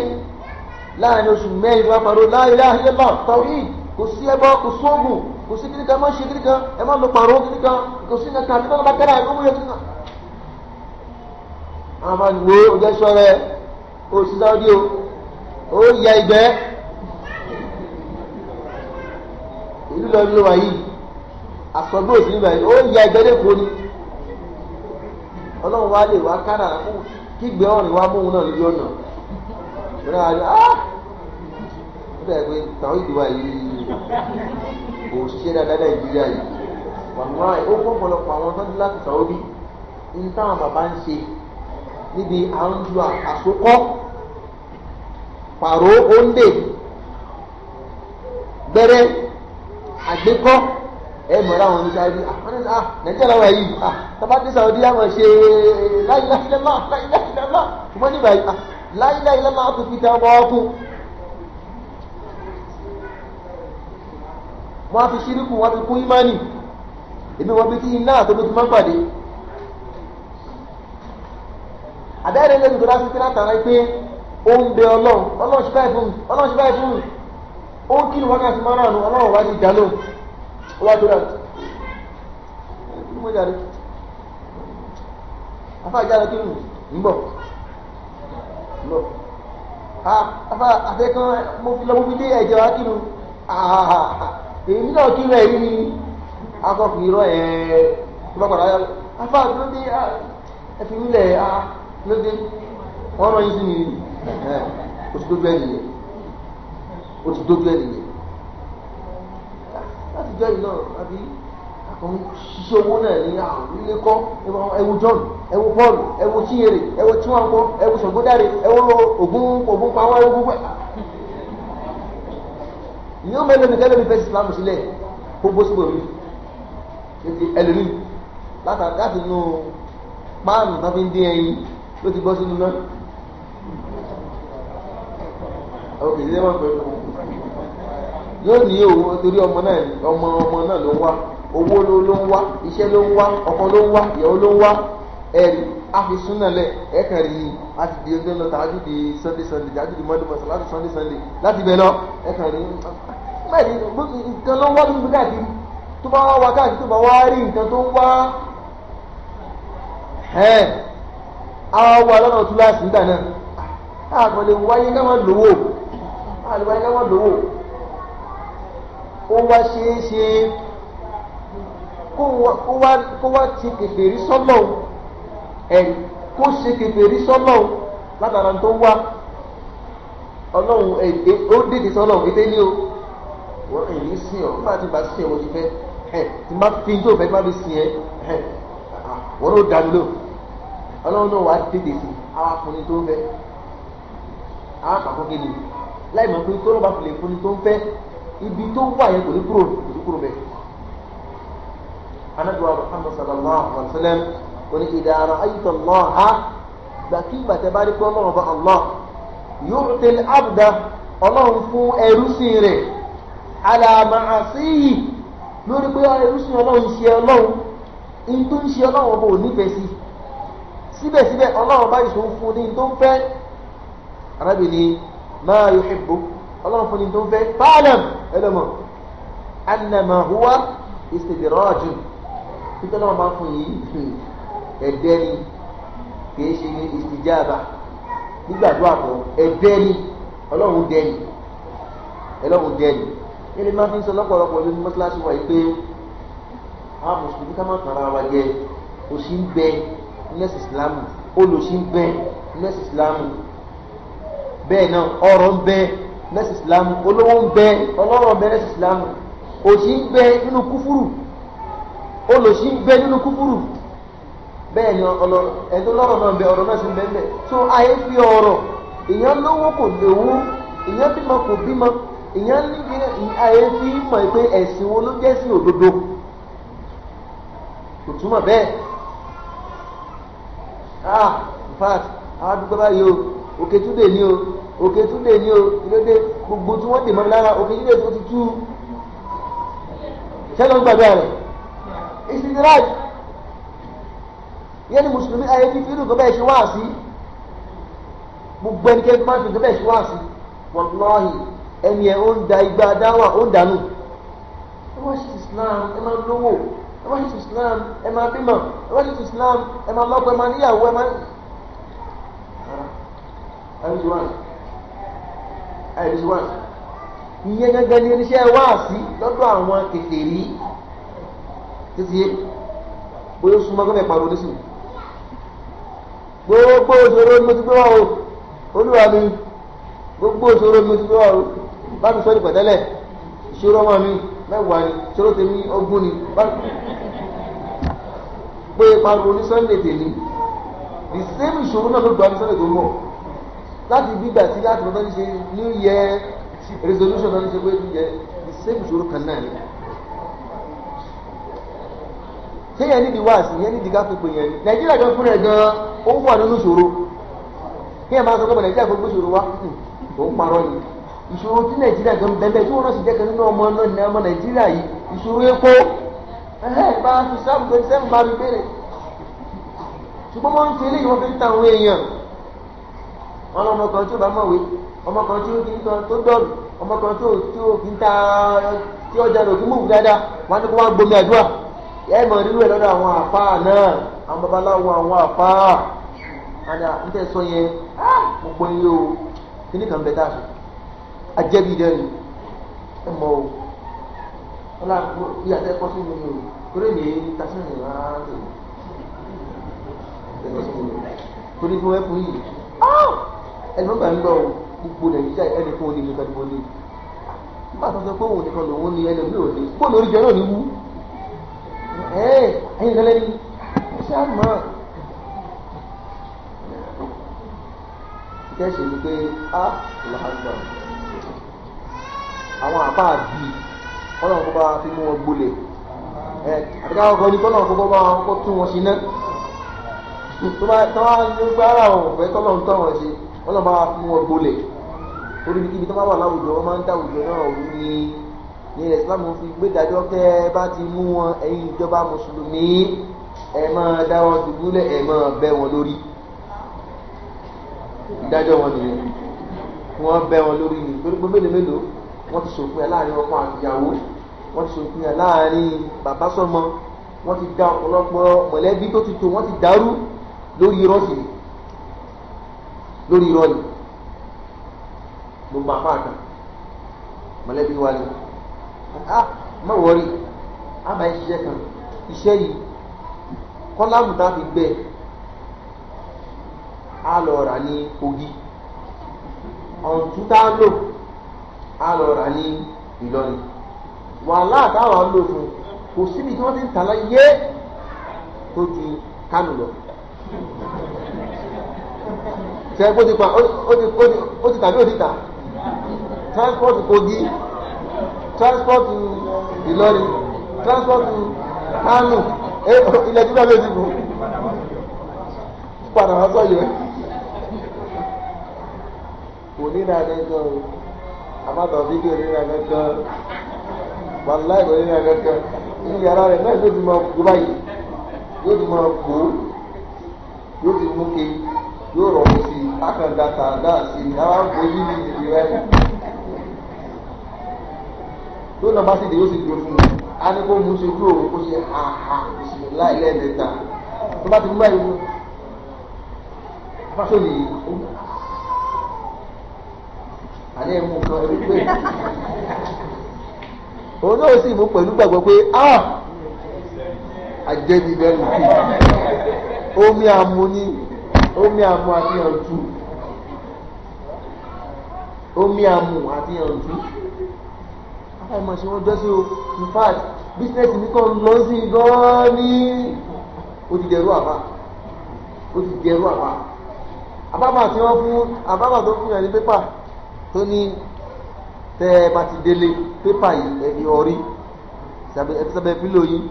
láàrin oṣù 4 tó bá parọ́ la ilaha illallah tawhid, kò sí ẹbọ, kò sóògùn, kò sí kíníkan, má ṣe kíníkan, ẹ má lo pàrọ̀ kíníkan, kò sí nǹkan àti bá kẹ́rà ẹ̀ mú yẹ kíníkan. Àwọn máa ń wo ojú ẹ̀ṣọ́ rẹ̀ ó sí Saudi o, ó ya ìgbẹ́ ìlú lọ ló wà yìí, àsọgbó òsì nígbà yìí, ó ya ìgbẹ́ lẹ́kọ̀ọ́ ni. Ọlọ́run wa lè wá kára kígbe ọ̀rìn wa mú òun náà lójú ọ̀nà. Ìrìn àjò ah ó dẹ̀ pé tàwọn ìdìbò yìí kò ṣiṣẹ́ dáadáa Nàìjíríà yìí. Wàláhì ó fọ́ ọ̀pọ̀lọpọ̀ àwọn tó ń dé láti Saudi ní táwọn bàbá ń ṣe níbi à ń ju àsokọ́ pàrọ̀ òǹdè gbẹrẹ àgbékọ́ ẹ mọ̀ láwọn ní Saudi ah Nàìjíríà làwọn yìí ah tọ́ba dé Saudi àwọn ṣe la ilaha illallah la ilaha illallah, ṣùgbọ́n nígbà yìí la ilaha illallah tó fi tẹ ọmọ ọkùn. Wọ́n á fi ṣíríkù, wọ́n á fi kún ìmánì. Èmi wọ́n bí tí iná àtọ́bí ti máa ń pàdé. Àdáyẹ̀rẹ́ lẹ́nu tó dá sí látara pé ó ń bẹ ọlọ́run, ọlọ́run ṣe báyìí fún mi, ọlọ́run ṣe báyìí fún mi. Ó ń kí ni wákàtí márùn-ún, ọlọ́run wá ní ìdá lóhùn. Ó wá tó dà. Kí ni mo jáde? Afá ìjà lọ kí ni? Ń bọ̀. Ń bọ̀. Afá àfẹ́kàn mo fi lọ mo fi dé ẹ̀jẹ̀ wá kí ni? Èmi náà kí rẹ̀ yìí ni akọkùn irọ́ ẹ̀ tó bá padà yá afá ló dé ẹfi nílẹ̀ ló dé wọ́n rán yín sí mi ó ti dójú ẹ̀ nìyẹn, ó ti dójú ẹ̀ nìyẹn. Láti jẹ́ ìlú náà àbí àkàn ṣiṣẹ́ owó náà ní àwọn ilé kọ́, ẹwu John, ẹwu Paul, ẹwu Chinyere, ẹwu Chiwankwo, ẹwu Ṣàngódáre, ẹwu Ògún Ògún pawọ́, ẹwu gbogbo ẹ̀. Ìyẹn mẹ́lẹ̀ mi kẹ́lẹ́ mi fẹ́ Islam sílẹ̀ kó bó síbò mi ẹlòmíì láti inú páànù tó fi ń dín ẹyin ló ti bọ́ sínú náà. Ok, ṣé wọ́n pẹ̀lú yóò ní òun torí ọmọ náà, ọmọ ọmọ náà ló ń wá, owó ló ń wá, iṣẹ́ ló ń wá, ọkọ ló ń wá, ìyàwó ló ń wá, ẹ̀rí àfisún náà lẹ̀ ẹ̀kàn rí i láti di ọjọ́ lọ tàájú di Sunday Sunday, tàájú di Monday Monday, láti Sunday Sunday, láti bẹ̀ lọ ẹ̀kàn rí mẹ́rin nǹkan ló ń wá nínú káàkiri. Tó bá wá káàkiri tó bá wá rí nǹkan tó ń wá ẹ̀ àwọn wà lọ́nà túláàsì nígbà náà. Àgbọ̀n lè wáyé ká má lówó, àlè wáyé ká má lówó. Ó wá ṣeé ṣe kó wá ti kèfèrí sọ́lọ̀ ẹ̀rí, kó ṣe kèfèrí sọ́lọ̀ látara tó wá ọlọ́run ó dìde sọ́lọ̀ ètè ní o wọ́n èyí sí ọ nígbà tí bá sí ọ ti fẹ́. Tí n bá fi tó fẹ́ tí n bá fi sìn ẹ́, wọ́n ló dànù lò. Ọlọ́run náà wà á tètè sí àwọn afúnni tó ń fẹ́. Àwọn àpapọ̀ gidi láì mọ̀ pé tó ló bá fi lè fúnni tó ń fẹ́, ibi tó wà yẹn kò ní kúrò, kò ní kúrò bẹ́ẹ̀. Anabiwa Muhammad sallallahu alaihi wa sallam ó ní idha ra'ayta Allaha, gbàkígbà tẹ bá rí pé Ọlọ́run bá Allah yu'til abda, Ọlọ́run fún ẹrúsìn rẹ̀ ala ma'asihi, lórí pé ẹrúsìn Ọlọ́run ṣe Ọlọ́run in tó ń ṣe Ọlọ́run ọba ò nífẹ̀ẹ́ sí, síbẹ̀síbẹ̀ Ọlọ́run bá ìṣòro fún ní tó ń fẹ́. Arábìnrin ma yuhibbu, Ọlọ́run fún ní tó ń fẹ́. Fa'lam, ẹlọ́mọ̀ annama huwa istidrajun, títọ́ náà máa fún yìí ẹ̀dẹ́ ni, kìí ṣe ní istijaba, nígbàdúrà kọ ẹ̀dẹ́ ni, Ọlọ́run dẹ́ni, Ọlọ́run dẹ́ni. Ilé máa fi ń sọ lọ́pọ̀lọpọ̀ lórí mọ́ṣáláṣí wa yìí pé àwọn mùsùlùmí ká má tàn ara wa jẹ. Òṣì ń bẹ nẹ́ẹ̀sì ìsìlámù, olòṣì ń bẹ nẹ́ẹ̀sì ìsìlámù, bẹ́ẹ̀ náà ọrọ̀ ń bẹ nẹ́ẹ̀sì ìsìlámù, olówó ń bẹ, ọlọ́rọ̀ ń bẹ nẹ́ẹ̀sì ìsìlámù, òṣì ń bẹ nínú kúfúrù, olòṣì ń bẹ nínú kúfúrù, bẹ́ẹ̀ ni ẹni tó lọ́rọ̀ náà ń bẹ, ọ̀rọ̀ náà sì ń bẹ ń bẹ. So àyè fi ọ̀rọ̀, èèyàn lówó kò lówó, èèyàn bímọ kò bímọ, èèyàn ní àyè fi mọ̀ pé ẹ̀sìn wo ló jẹ́ sí òdodo, kò túmọ̀ bẹ́ẹ̀. In fact àwọn àdúgbò báyìí o, òkè túndé ní o, òkè túndé ní o, ìlódé gbogbo tí wọ́n dè mọ́ mi lára, òkè túndé tó ti tú sẹ́lọ̀ ń gbàgbé rẹ̀ ìsìnláàjì yẹn ni mùsùlùmí ayé fífi irú nǹkan bẹ́ẹ̀ ṣe wá sí. Gbogbo ẹnikẹ́ni tó máa ń fi nǹkan bẹ́ẹ̀ ṣe wá sí, wàláhì ẹni ẹ̀ ó ń da igba dáwà, ó ń dànù. Ẹ wá ṣe Islam, ẹ máa lówó, ẹ wá ṣe Islam, ẹ máa bímọ, ẹ wá ṣe Islam, ẹ máa lọ́kọ, ẹ máa níyàwó, ẹ máa. Ìyẹn gẹ́gẹ́ ni oníṣẹ́ wáàsí lọ́dọ̀ àwọn kèfèrí títí bóyá ó súnmọ́ gómìnà pariwo nísìnyí. Gbogbo òṣòro ni mo ti gbé wá o, olúwa mi, gbogbo òṣòro ni mo ti gbé wá o, bá mi sọ ní pẹ̀tẹ́lẹ̀, ìṣòro ọmọ mi 10 ni, ìṣòro tèmi 20 ni, bá mi pé pariwo ní Sunday tèmi, the same ìṣòro náà ló gba ní Sunday tó ń bọ̀. Láti gbígbà sí láti mọ́tò ní ṣe New Year resolution náà ní ṣe pé New Year, the same ìṣòro kan náà ni. Ṣé yẹn nídìí wáàsí, yẹn nídìí ká pípé yẹn ni? Nàìjíríà gan fúnra ẹ̀ gan ó wà nínú ìṣòro. Kí ẹ máa sọ pé Nàìjíríà gbogbo ìṣòro wá, ó ń parọ́ ni. Ìṣòro tí Nàìjíríà gan bẹ́ẹ̀ tí wọ́n náà sì jẹ́ kan nínú ọmọ náà ní ọmọ Nàìjíríà yìí, ìṣòro epo bá a fi sáàmù 27 bá mi béèrè. Ṣùgbọ́n wọ́n ń fi eléyìí wọ́n fi ń ta àwọn èèyàn. Wọ́n lọ ọmọ kan tí ó bá mọ̀wé, ọmọ kan tí ó kì í kan tó dọ̀rù, ọmọ kan tí ó kì í ta tí ọjà rò kí mú dáadáa, wọ́n á ní kó wá gbomi àdúrà. Ẹ mọ̀ nínú ẹ̀ lọ́dọ̀ àwọn àfáà náà, àwọn babaláwo, àwọn àfáà. Àdá ń tẹ̀ sọ yẹn, mo gbọ́ iye o, kíní kan bẹ táàsì, ajẹ́bí dẹ́nu, ẹ mọ̀ o, wọ́n lá bí àtẹ́kọ́ sí mi o, torí mi tasí mi rárá tèmi, àtẹ́kọ́ sí mi o, torí tí wọ́n fún yìí, ẹni mọ́gbà ń gbọ́ o, gbogbo Nàìjíríà ẹnì kan ò ní nìkan ni mo ní. Nígbà tó sọ pé òun nìkan lòun ní ẹni mi ò ní, bóòlù orí jẹ náà ní wú. Ẹ̀yin kan lẹ́ni ṣá mọ̀ kẹ́sì ni pé a làgbà àwọn àbá bí ọlọ́run kó bá fi mú wọn gbolẹ̀ àti káwọn kan ní kọ́lọ́run kó bá wọn kó tún wọn sí náà tó bá ní gbára àwọn òfẹ́ tọ́lọ́run tó wọn ṣe ọlọ́run bá fi mú wọn gbolẹ̀ torí kíbi tó bá wà láwùjọ wọn máa ń dá àwùjọ náà rú ni. Ní Islam fi gbé dájọ́ tẹ́ ẹ bá ti mú wọn, ẹ̀yin ìjọba mùsùlùmí ẹ máa dá wọn dùbúlẹ̀, ẹ máa bẹ́ wọn lórí. Ìdájọ́ wọn nìyẹn, wọ́n bẹ́ wọn lórí ni. Torí pé mélòó mélòó wọ́n ti ṣòfin ẹ̀ láàrin ọkọ àtìyàwó, wọ́n ti ṣòfin ẹ̀ láàrin bàbá sọ́mọ, wọ́n ti da ọ̀pọ̀lọpọ̀ mọ̀lẹ́bí tó ti tò, wọ́n ti dàrú lórí irọ́ sí, lórí irọ́ ni. Gbogbo àpá kan mọ̀lẹ́bí wa ni, má wọrí, a máa ń ṣiṣẹ́ kan, iṣẹ́ yìí kọ́lámù tá a fi gbẹ á lọ rà ní Kogi, ọ̀ǹtún tá a lò á lọ rà ní Ìlọrin, wàhálà táwọn lò fún Kò síbi tí wọ́n ti ń tà láyé tó ju Kánò lọ. Ṣe ó ti pa ó ti tàbí ó ti tà? Transport Kogi, transport Ìlọrin, transport Kánò, ilẹ̀ tí bá lè ti kù padà wá sọ̀yọ́. Kò ní ra kankan o, àbátọ̀ fídíò ní ra kankan, wàláì kò ní ra kankan. Inú yàrá rẹ̀ náà yóò ti máa kó báyìí, yóò ti máa kó, yóò ti mú ke, yóò rọrùn sí i, akàndá tàǹdà sí i, àwọn àgbò yìí ní ìdí rẹ̀. Tó náà bá sì dé, yóò sì gbé fún un, á ní kó mú ṣojú òun kó ṣe àhà láì lẹ́ẹ̀mẹ́ta. Tó bá ti mú báyìí, afásọ nìyí, àní ẹ̀mú kan ẹ̀rí pé òun náà sì mú pẹ̀lú gbàgbọ́ pé ah, àjẹbí bẹ́ẹ̀ nìyí, omi àmú ní omi àmú àti ọ̀tú, omi àmú àti ọ̀tú. Afáìmọ̀ ṣe wọ́n jọ́sí o. In fact, business mi kàn lọ sí gan-an ní, ó ti dẹrú àbá, ó ti dẹrú àbá. Àbábà tí wọ́n fún, àbábà tó fún yàn ní pépà tó ní tẹ́ ẹ bá ti délé pépà yìí, ẹ fi ọrí ẹ fi sábẹ́ pílò yín,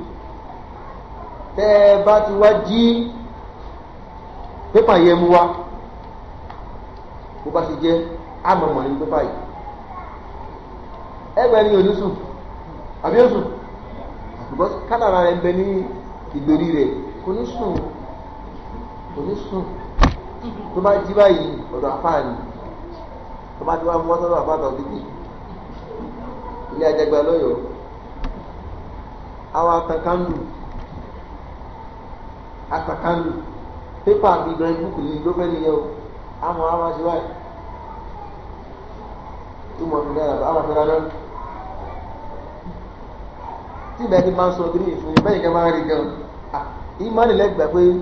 tẹ́ ẹ bá ti wá jí pépà yẹn mú wá, bó bá ṣe jẹ́ àmọ̀mọ̀ nínú pépà yìí. Ẹgbẹ́ ni òní sùn àbí ó sùn, because kádàrá rẹ̀ ń bẹ ní ìgbèrí rẹ̀, kò ní sùn, kò ní sùn. Tó bá jí báyìí, ọ̀dọ̀ àfáà ni. Tó bá ti wá mú wọ́sọ́dọ̀ àfáà tó dídì ilé ajẹgbẹ́ lọ́yọ̀ọ́, àwọn atakandu atakandu pépà bíi drawing book ní ló fẹ́ nìyẹn o. Àmọ́ àwọn aṣọ báyìí tó mọ̀ fi dára àwọn aṣọ dáná tí ìgbà tí máa ń sọ kí ní ìfún bẹ́ẹ̀ kẹ́ máa ń rí gan. Ìmánì lẹ́gbàá pé ní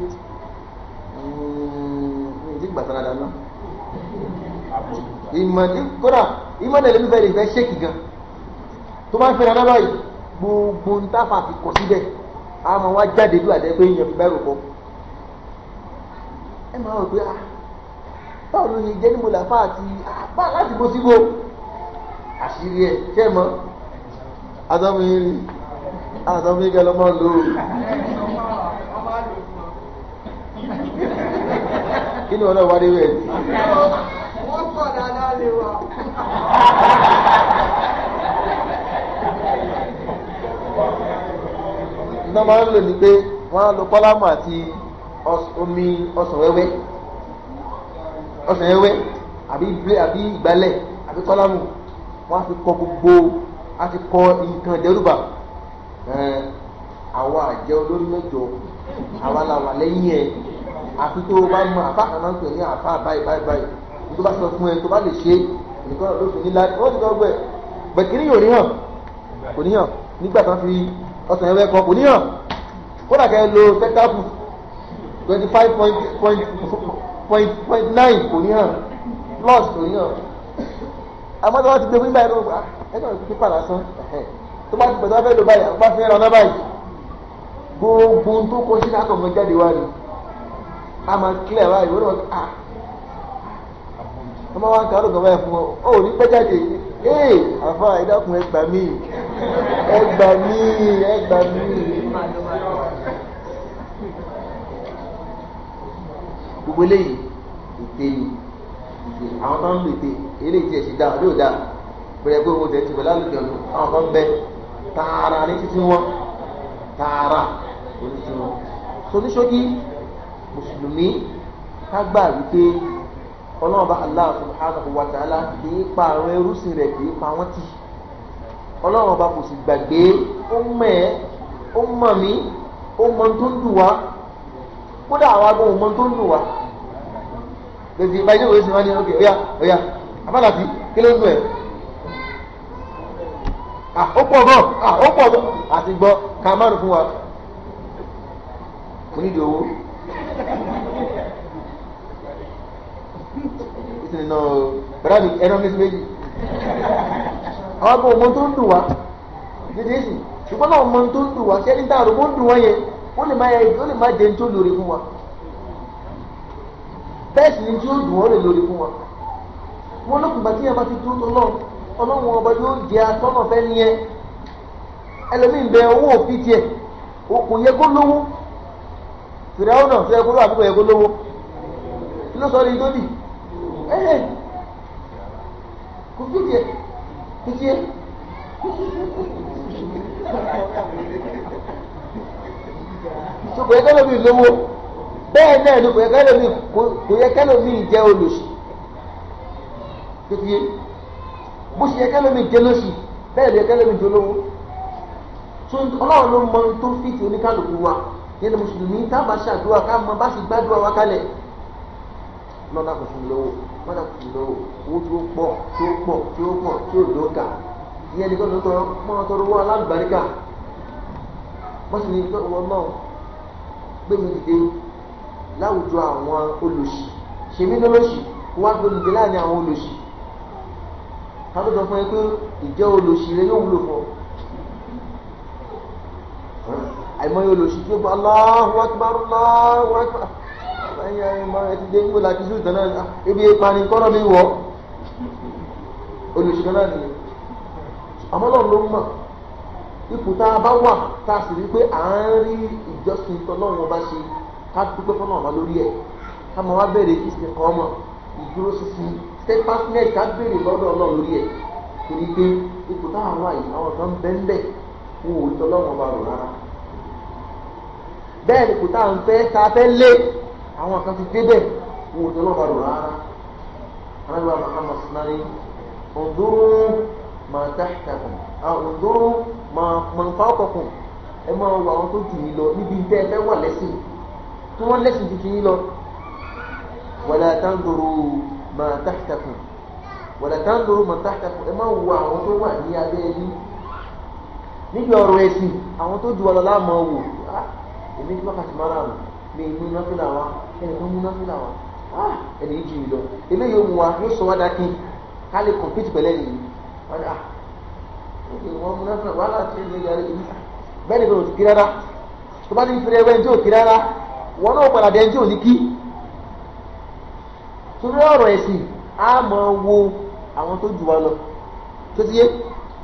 ti gbà sára dáná ìmánì, kódà ìmánì lẹ́nu fẹ́ lè fẹ́ ṣéèkì gan. Tó bá ń fẹ́ra náà báyìí, gbogbo ń táfà fi kọ̀ síbẹ̀, àmọ́ wá jáde bí àjẹ́ pé èèyàn fi bẹ́rù kọ́. Ẹ máa rò pé ah, báwo ló ṣe jẹ́ ní mo làfà àti bá láti bó síbò àṣírí ẹ̀ ṣẹ́ mọ́ àtọ́mìírí àtọ́mìírí kẹ́ lọ́mọ́ lò ó. Kí ni wọn náà wá dé bẹ́ẹ̀? Wọ́n pọ̀ dáadáa lè wà. Iná máa ń lò ní pé wọ́n á lo kọ́lámù àti omi ọsàn wẹ́wẹ́, ọsàn wẹ́wẹ́ àbí àbí ìgbálẹ̀ àbí kọ́lámù, wọ́n á fi kọ gbogbo, á ti kọ nǹkan ìdẹ́rùbà. Àwọn àjẹ́ olórí mẹ́jọ, àwa la wà lẹ́yìn ẹ̀, àfi tó o bá mọ àbá kan máa ń pè ní àfa báyìí báyìí báyìí, tó bá sọ fún ẹ, tó bá lè ṣe nìkan ló fi nílá wọ́n ti kọ́ gbẹ bẹ̀kínní yóò ní hàn, kò ní hàn nígbà tí wọ́n fi ọsàn ẹwẹ́ kọ, kò ní hàn. Kódà kẹ́ ẹ lo sẹ́kápù 25...9, kò ní hàn, plus kò ní hàn. Àmọ́ tí wọ́n ti gbé fún báyìí, ló ẹ kàn fi pípa lásán. Tó bá ti pẹ̀lú abẹ́ ló báyìí, àwọn bá fi ràn náà báyìí, gbogbo tó kọ sí akọ̀mọ̀ jáde wá ni a máa clear báyìí. Wọ́n náà ah, wọ́n máa wá ń kàró gan báyìí fún ọ, ó ní pẹ́ jáde. Ee, àfa ìdákun, ẹ gbà mí, ẹ gbà mí, ẹ gbà mí. Gbogbo eléyìí ète ni, ète àwọn tó ń lò, ète eléyìí tí ẹ sì dá yóò dá bẹ̀rẹ̀ pé owó tẹ̀ ti pẹ̀lú àlùjọ nù. Àwọn kan bẹ tààrà ní títí wọn, tààrà ní títí wọn. So ní ṣókí, mùsùlùmí ká gbà wípé Ọlọ́run bá Allah subhanahu wa ta'ala kì í pa àwọn ẹrúsìn rẹ̀, kì í pa wọ́n tì. Ọlọ́run ọba kò sì gbàgbé, ó mọ̀ ẹ́, ó mọ̀ mí, ó mọ tó ń dùn wá. Kódà àwọn agbóhùn mọ tó ń dùn wá lèdì ìbájú ìwé sinmi ní ok, oya oya, abálàtí, kí ló ń dùn ẹ́? Ah, ó pọ̀ gan, ah, ó pọ̀ gan. Àti gbọ́ ká márùn fún wa, mo nídìí owó ìsìn náà, bàdá mi ẹran méjì méjì. Àwọn agbóhùn mọ tó ń dùn wá dídí èsì. Ṣùgbọ́n náà mọ tó ń dùn wá, ṣé ní táàrò ó ń dùn wọ́n yẹn, ó lè má jẹun tó lóore fún wa. Bẹ́ẹ̀ sì ni tí ó dùn wọ́n lè lóore fún wa. Wọ́n lókùn gbà tí yẹn bá ti dúró tó lọ́run, Ọlọ́run ọba yóò jẹ atọ́nà fẹ́ nìyẹn. Ẹlòmíì bẹ owó òfin tiẹ̀, kò yẹ kó lówó. Fìràwọ́n náà fẹ́ kó lówó àbí kò yẹ kó lówó. Kí ló sọ ní tó dì? Kò fi tiẹ̀, fi tiẹ̀. So kò yẹ kẹ́lòmíì lówó, bẹ́ẹ̀ náà ni kò yẹ kẹ́lòmíì jẹ́ olòṣì. Tó ti yé, bó ṣe yẹ kẹ́lòmíì jẹ́ lóṣì, bẹ́ẹ̀ ló yẹ kẹ́lòmíì jẹ́ olówó. So Ọlọ́run ló mọ tó fìtì oníkálukú wa. Yẹn mùsùlùmí tá a bá ṣàdúrà ká mọ bá sì gbàdúrà wa kalẹ̀. Lọ́nà kò fún mi lówó, lọ́nà kò fún mi lówó, owó tí ó pọ̀, tí ó pọ̀, tí ó pọ̀, tí ó lóka. Ìyẹn nìkan ló tọrọ, mọ́ tọrọ owó alábàríkà. Wọ́n sì ní ìwọ náà gbé mi dìde láwùjọ àwọn olòṣì, ṣe mí lólòṣì, kó wá gbé mi dìde láàrin àwọn olòṣì. Ká ló sọ fún ẹ pé ìjẹ́ olòṣì rẹ yóò wúlò fún ọ. Àìmọye olòṣì tí ó gbọ́ Allahu Akbar, Allahu Akbar. Ẹ̀yin ẹ̀yin ẹ ti dé ń gbọ́dọ̀ àti sùn náà, ibi ìpani kọ́nà mi wọ̀. Olòṣì kan náà nìyẹn. Àmọ́ Ọlọ́run ló mọ̀ ipò tá a bá wà, tá a sì rí pé à ń rí ìjọsìn tọ́lọ́run ọba ṣe, ká dúpẹ́ fọ́nà ọba lórí ẹ̀, ká máa wá bẹ̀rẹ̀ istiqama, ìdúró ṣinṣin, steadfastness, ká bẹ̀rẹ̀ lọ́dọ̀ Ọlọ́run lórí ẹ̀. Torí pé ipò tá a wà yìí, àwọn kan bẹ́ńbẹ́ wọn ò rí tọ́lọ́run ọba rò rárá. Bẹ́ẹ̀ ni ipò tá a ń fẹ́, tá a fẹ́ lé, àwọn kan ti débẹ̀ wọn ò rí tọ́lọ́run ọba rò rárá. Anábìwá Muhammad sinari, unduru ma tahtakum, unduru man fawqakum. Ẹ máa wo àwọn tó jù yín lọ níbi tẹ́ ẹ fẹ́ wà lẹ́sìn, tí wọ́n lẹ́sìn ju ti yín lọ. Wala tanzuru ma tahtakum, wala tanzuru ma tahtakum. Ẹ máa wo àwọn tó wà ní abẹ́ yín níbi ọ̀rọ̀ ẹ̀sìn, àwọn tó jù wá lọ láàmú wò. Èmi ní wákàtí márùn-ún mi mú náfìlà wá, ẹnì kan mú náfìlà wá, ẹnì yìí jù yín lọ. Eléyìí ó mú wa, yóò sọ wá dákin ká lè kọ̀mpìtì pẹ̀lẹ́ nìyí. Wọ́n ní wọ́n mú náfìlà wàhálà tí ó lè yára èmi bẹ́ẹ̀ ni kò kí rárá. Tó bá ní fèrè ẹwẹ́ tí ò kí rárá, wọn náà padà dé tí ò ní kí. Torí ọ̀rọ̀ ẹ̀sìn, á máa wo àwọn tó jù wá lọ, tó ti yé,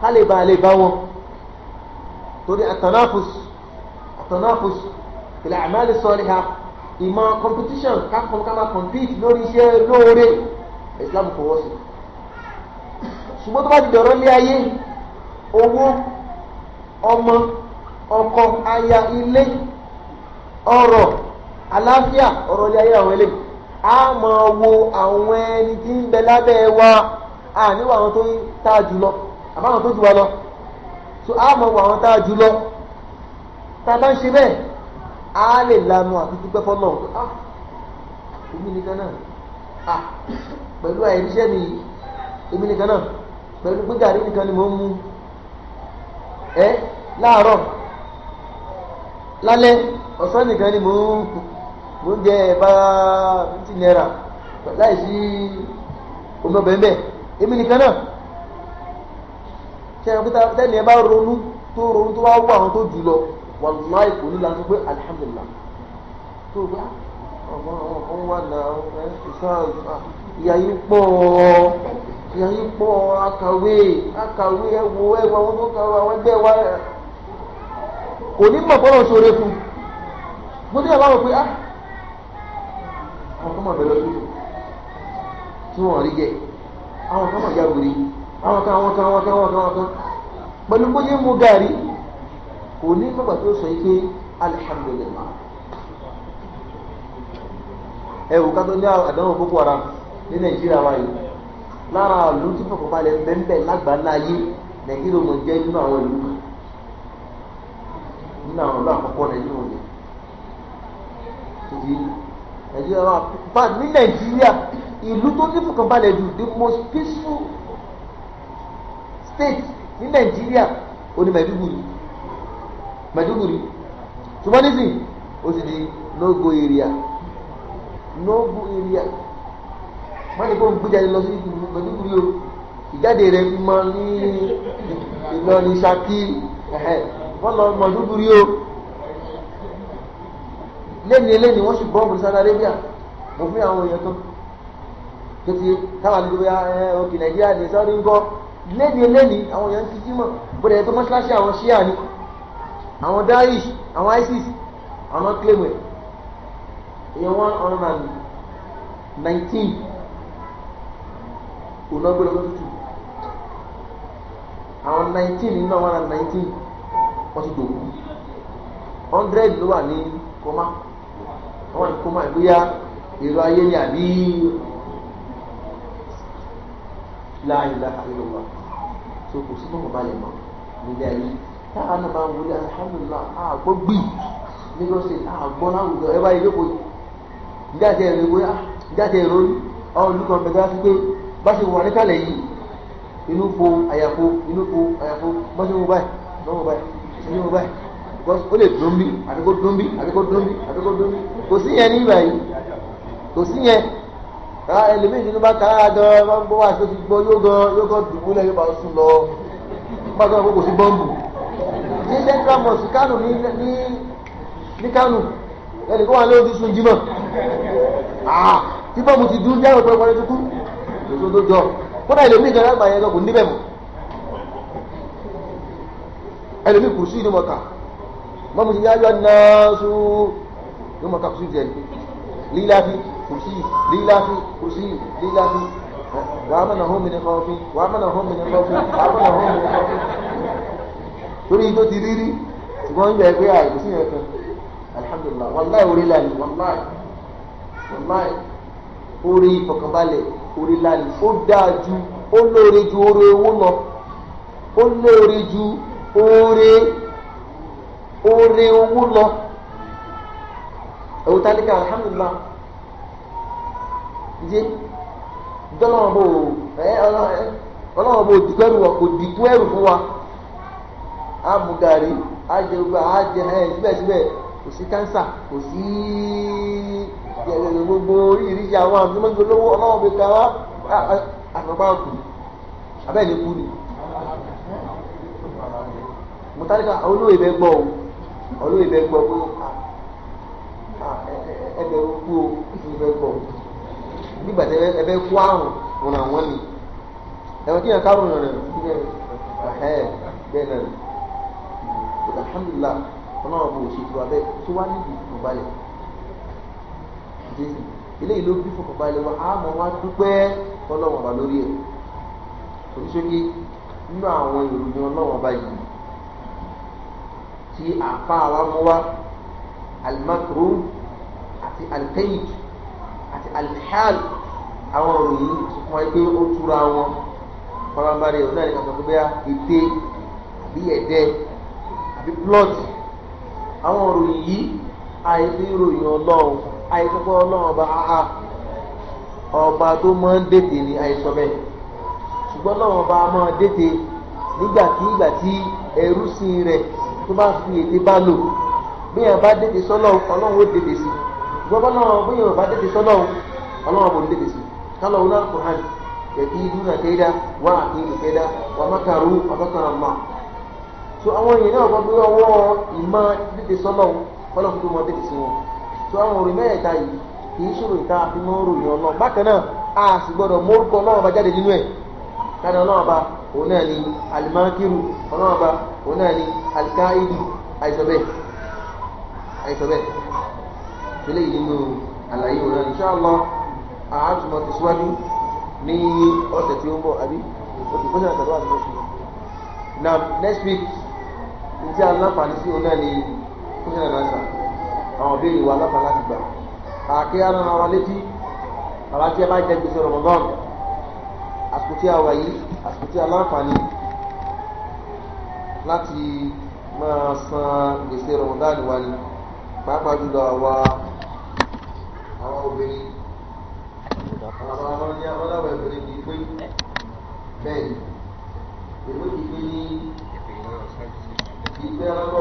ká lè ba lè bá wọn. Torí àtànáfùs fil a'mal as-salihah, ìmọ̀ competition, ká máa compete lórí iṣẹ́ lóore, Islam fọwọ́ sí. Ṣùgbọ́n tó bá ti dọ̀rọ̀ lé ayé, owó, ọmọ, ọkọ, aya, ilé, ọrọ̀, àlàáfíà, ọ̀rọ̀ ilé ayé àwọn eléyìí, a máa wo àwọn ẹni tí ń bẹ lábẹ́ wa, a níwọ̀ àwọn tó ń tá a jù lọ, àbáwọn tó jù wa lọ. So a máa wo àwọn tá a jù lọ. Tá a bá ń ṣe bẹ́ẹ̀, a lè lanu àti dúpẹ́ fọ́lọ́run pé ah, èmi nìkan náà, ah, pẹ̀lú àìríṣẹ́ mi, èmi nìkan náà, pẹ̀lú pé gàrí nìkan ni mò ń mu ẹ láàárọ̀, lálẹ́, ọ̀sán nìkan ni mò ń jẹ ẹ̀bà 50 naira láìsí omi ọbẹ̀ ńbẹ̀, èmi nìkan náà. Ṣé ẹ̀rọ pé tẹ́ni ẹ bá ronú tó ronú tó wá wọ àwọn tó jù lọ, wàláì kò ní lanu pé alihamudulila tó bá ọmọ àwọn kan wà náà ìyá yìí pọ̀, ìyá yìí pọ̀, akàwé akàwé, ẹwọ ẹwọ àwọn tó kàwé, àwọn ẹgbẹ́ wa kò ní mọ̀ fọlọ́ sóore fún. Mo ní àbáwọ̀ pé ah, àwọn kan mọ̀ bẹ̀rẹ̀ lọ́sùn tí wọ́n rí jẹ, àwọn kan mọ̀ ya wèrè, àwọn kan àwọn kan àwọn kan àwọn kan àwọn kan pẹ̀lú bóyá mú gàrí, kò ní mọ̀gbà tó sọ yìí pé alihamudulila. Ẹ wò ká tó ní àdánwò Boko Haram ní Nàìjíríà wa yìí, lára ìlú tí fọkànbalẹ̀ bẹ́ńbẹ́ lágbàlá ayé, Nàìjíríà mọ̀ jẹ́ nínú àwọn ìlú kan, nínú àwọn ìlú àkọ́kọ́ Nàìjíríà jẹ́. Títí Nàìjíríà wà bá ní Nàìjíríà, ìlú tó ní fọkànbalẹ̀ jù, the most peaceful state ní Nàìjíríà, ó ní Maiduguri. Maiduguri ṣùgbọ́n nísìnyí ó ti di no go area, no go area. Wọ́n ní kó ń gbéjáde lọ sí Maiduguri o, ìjáde rẹ̀ mọ ní Ìlọrin, Ṣakí, Wọ́n lọ Mọ̀dúgùrí o. Lẹ́ni lẹ́ni wọ́n sì bọ́ọ̀mù ní Saudi Arabia. Mo fún àwọn èèyàn kan tó ti káwọn àlejò bóyá ẹ òkè Nàìjíríà ní Saudi ń kọ́. Lẹ́ni lẹ́ni àwọn èèyàn ti jí mọ̀ bóde ẹ̀ tó mọ́ṣáláṣí àwọn Ṣíà ni, àwọn Daesh, àwọn ISIS, àwọn claim ẹ̀. Èèyàn 119 òun náà gbé lọ tútù. Àwọn 19 nínú àwọn 119 wọ́n ti dòkú. 100 ló wà ní kọ́má. Wọ́n wà ní kọ́má ìgbéyà èrò ayé ni àbí la ilaha illallah. So kò sí mọ̀mọ́ balẹ̀ mọ́ nílé ayé. Táwa náà máa ń wọlé, alhamdulillah, àgbọ̀ gbì Lagos State, àgbọ̀ láwùjọ ẹ báyìí lóko ìdí àti ẹ̀rọ ìwé ìdí àti ẹ̀rọ àwọn olùkọ́ bẹ̀rẹ̀ wá sí pé bá ṣe wà níkàlẹ̀ yìí, inú fo àyàfo, inú fo àyàfo, bá ṣe wọ báyìí lọ́wọ́ báyìí ṣe wọ báyìí, because ó lè dùn bí àbí kó dùn bí àbí kó dùn bí àbí kó dùn bí. Kò sí yẹn ní ìgbà yìí, kò sí yẹn. Ẹlòmíì nínú bá kára gan, bá ń gbọ́ wá sí ti gbọ́, yóò gan yóò gan dùbúlẹ̀, yóò bá sùn lọ. Bá gbọ́ pé kò sí bọ́ǹbù ní Central Mosque Kánò, ní Kánò, ẹnì kó wà lójú sùn jímọ̀ tí bọ́ǹbù ti dún jáwé pé wọlé tó kú lóṣù tó jọ. Kódà ẹlòmíì gan lágbàá yẹn gan kò níbẹ̀ mọ́. Ẹlòmíì kù sí inú mọ̀ká mọ́mú ti yáyọ náà sú yóò mọ̀ká kù sí jẹ líláfi kùsí líláfi kùsí líláfi wàá mọ̀nà hómi ní kọfí, wàá mọ̀nà hómi ní kọfí, wàá mọ̀nà hómi ní kọfí, torí tó ti rírí. Ṣùgbọ́n ń bẹ̀rẹ̀ pé àìkú sí yẹn kan. Alhamdulillah, wàláì orí lánìí, wàláì wàláì orí ìfọ̀kànbalẹ̀, orí lánìí. Ó dáa ju, ó lóore ju oore owó lọ, ó lóore ju oore owó lọ. Ẹ̀wù tálíkà, alhamdulillah, ǹjẹ́ dọ́lọ́wọ́n bò ẹ ọlọ́wọ́n bò dìkú ẹrù kò dìkú ẹrù fún wa. Á mú gàrí, á jẹ gbogbo, á jẹ ẹ síbẹ̀síbẹ̀ kò sí kánsà, kò sí gbogbo oríṣiríṣi àwọn àmì mọ́jú olówó. Ọlọ́wọ́n bò ká wá àfọ̀pá kù abẹ́ẹ̀ ní kú ni mọ̀tálíkà. Olóyè bẹ gbọ́ o, olóyè bẹ gbọ́ pé ẹbẹ̀ kú o, ìfẹ́ gbọ́ nígbà tí ẹbẹ̀ kú àrùn wọn àwọn ni ẹ̀wọ̀n kí yẹn kárùn rẹ̀ ẹ̀ bẹ́ẹ̀ náà. Alhamdulillah, ọlọ́run bò ṣètò abẹ́ tó wá níbi ìfọ̀kànbalẹ̀. Jésù eléyìí ló bí ìfọ̀kànbalẹ̀ wa, àmọ́ wa dúpẹ́ ọlọ́run ọba lórí ẹ̀. Oníṣòkè nínú àwọn ìròyìn ọlọ́run ọba yìí tí àfa wa mú wá, alimakru àti alkaid àti alihal, àwọn òròyìn fún wa pé ó túra wọn pàmàbarì ọ̀nà ìrìn àti ọ̀gbẹ́ ète àbí ẹ̀dẹ́ àbí plot. Àwọn òròyìn yìí àìfi ìròyìn ọlọ́run, àìsọpọ̀ ọlọ́run ọba áhà ọba tó máa ń dètè ní àìsọ bẹ́ẹ̀. Ṣùgbọ́n ọlọ́run ọba máa dètè nígbàkigbà tí ẹrú sìn rẹ̀ tó bá fi ète bá lò. Bí yẹn bá dètè sọ́lọ́, ọlọ́run ó dètè sí. Ṣùgbọ́n bọ́lá bí yẹn bá dètè sọ́lọ́, ọlọ́run bò ní dètè sí. Kálọ̀ ọ̀nà Al-Qur'an yẹ̀kí dúnà kéda wà àkíyè kéda wà mákàrú wà mákàrà mọ́. So àwọn èèyàn náà gbọ́ pé ọwọ́ ìmọ̀ dètè sọ́lọ́ kọ́lọ́ tó mọ dètè sí wọn. So àwọn òrìn mẹ́ẹ̀ẹ́ta yìí kì í ṣòro ìta àfi mọ́ ròyìn ọlọ́run. Bákan náà a sì gbọ́dọ̀ mórúkọ ọlọ́run bá jáde nínú ẹ̀. Káni ọlọ́run bá òun náà ni alimakiru, ọlọ́run bá òun náà ni alikaidu, àìsàn bẹ́ẹ̀, àìsàn bẹ́ẹ̀. Tẹ́lẹ̀ yìí nínú àlàyé òun náà, inshallah àátùmọ̀ tẹ̀síwájú ní ọ̀sẹ̀ tí ó ń bọ̀ àbí òkè kó sẹ́yìn àtàdúrà ní oṣù. Now next week ní tí a láǹfààní sí òun náà ni kó sẹ́yìn àtàdúrà àwọn ìbéèrè wa láǹfààní láti gbà. Àkè ara wa létí àwọn tí a bá jẹ gbèsè Ramadan, àsìkò tí a wà yìí, àsìkò tí a láǹfààní láti máa san gbèsè Ramadan wa ni, pàápàá jùlọ àwa àwọn obìnrin, àwọn ọmọ ní àwọn aláwọ̀ obìnrin kì í pé bẹ́ẹ̀ ni èmi kì í pé ní kì í pé aláwọ̀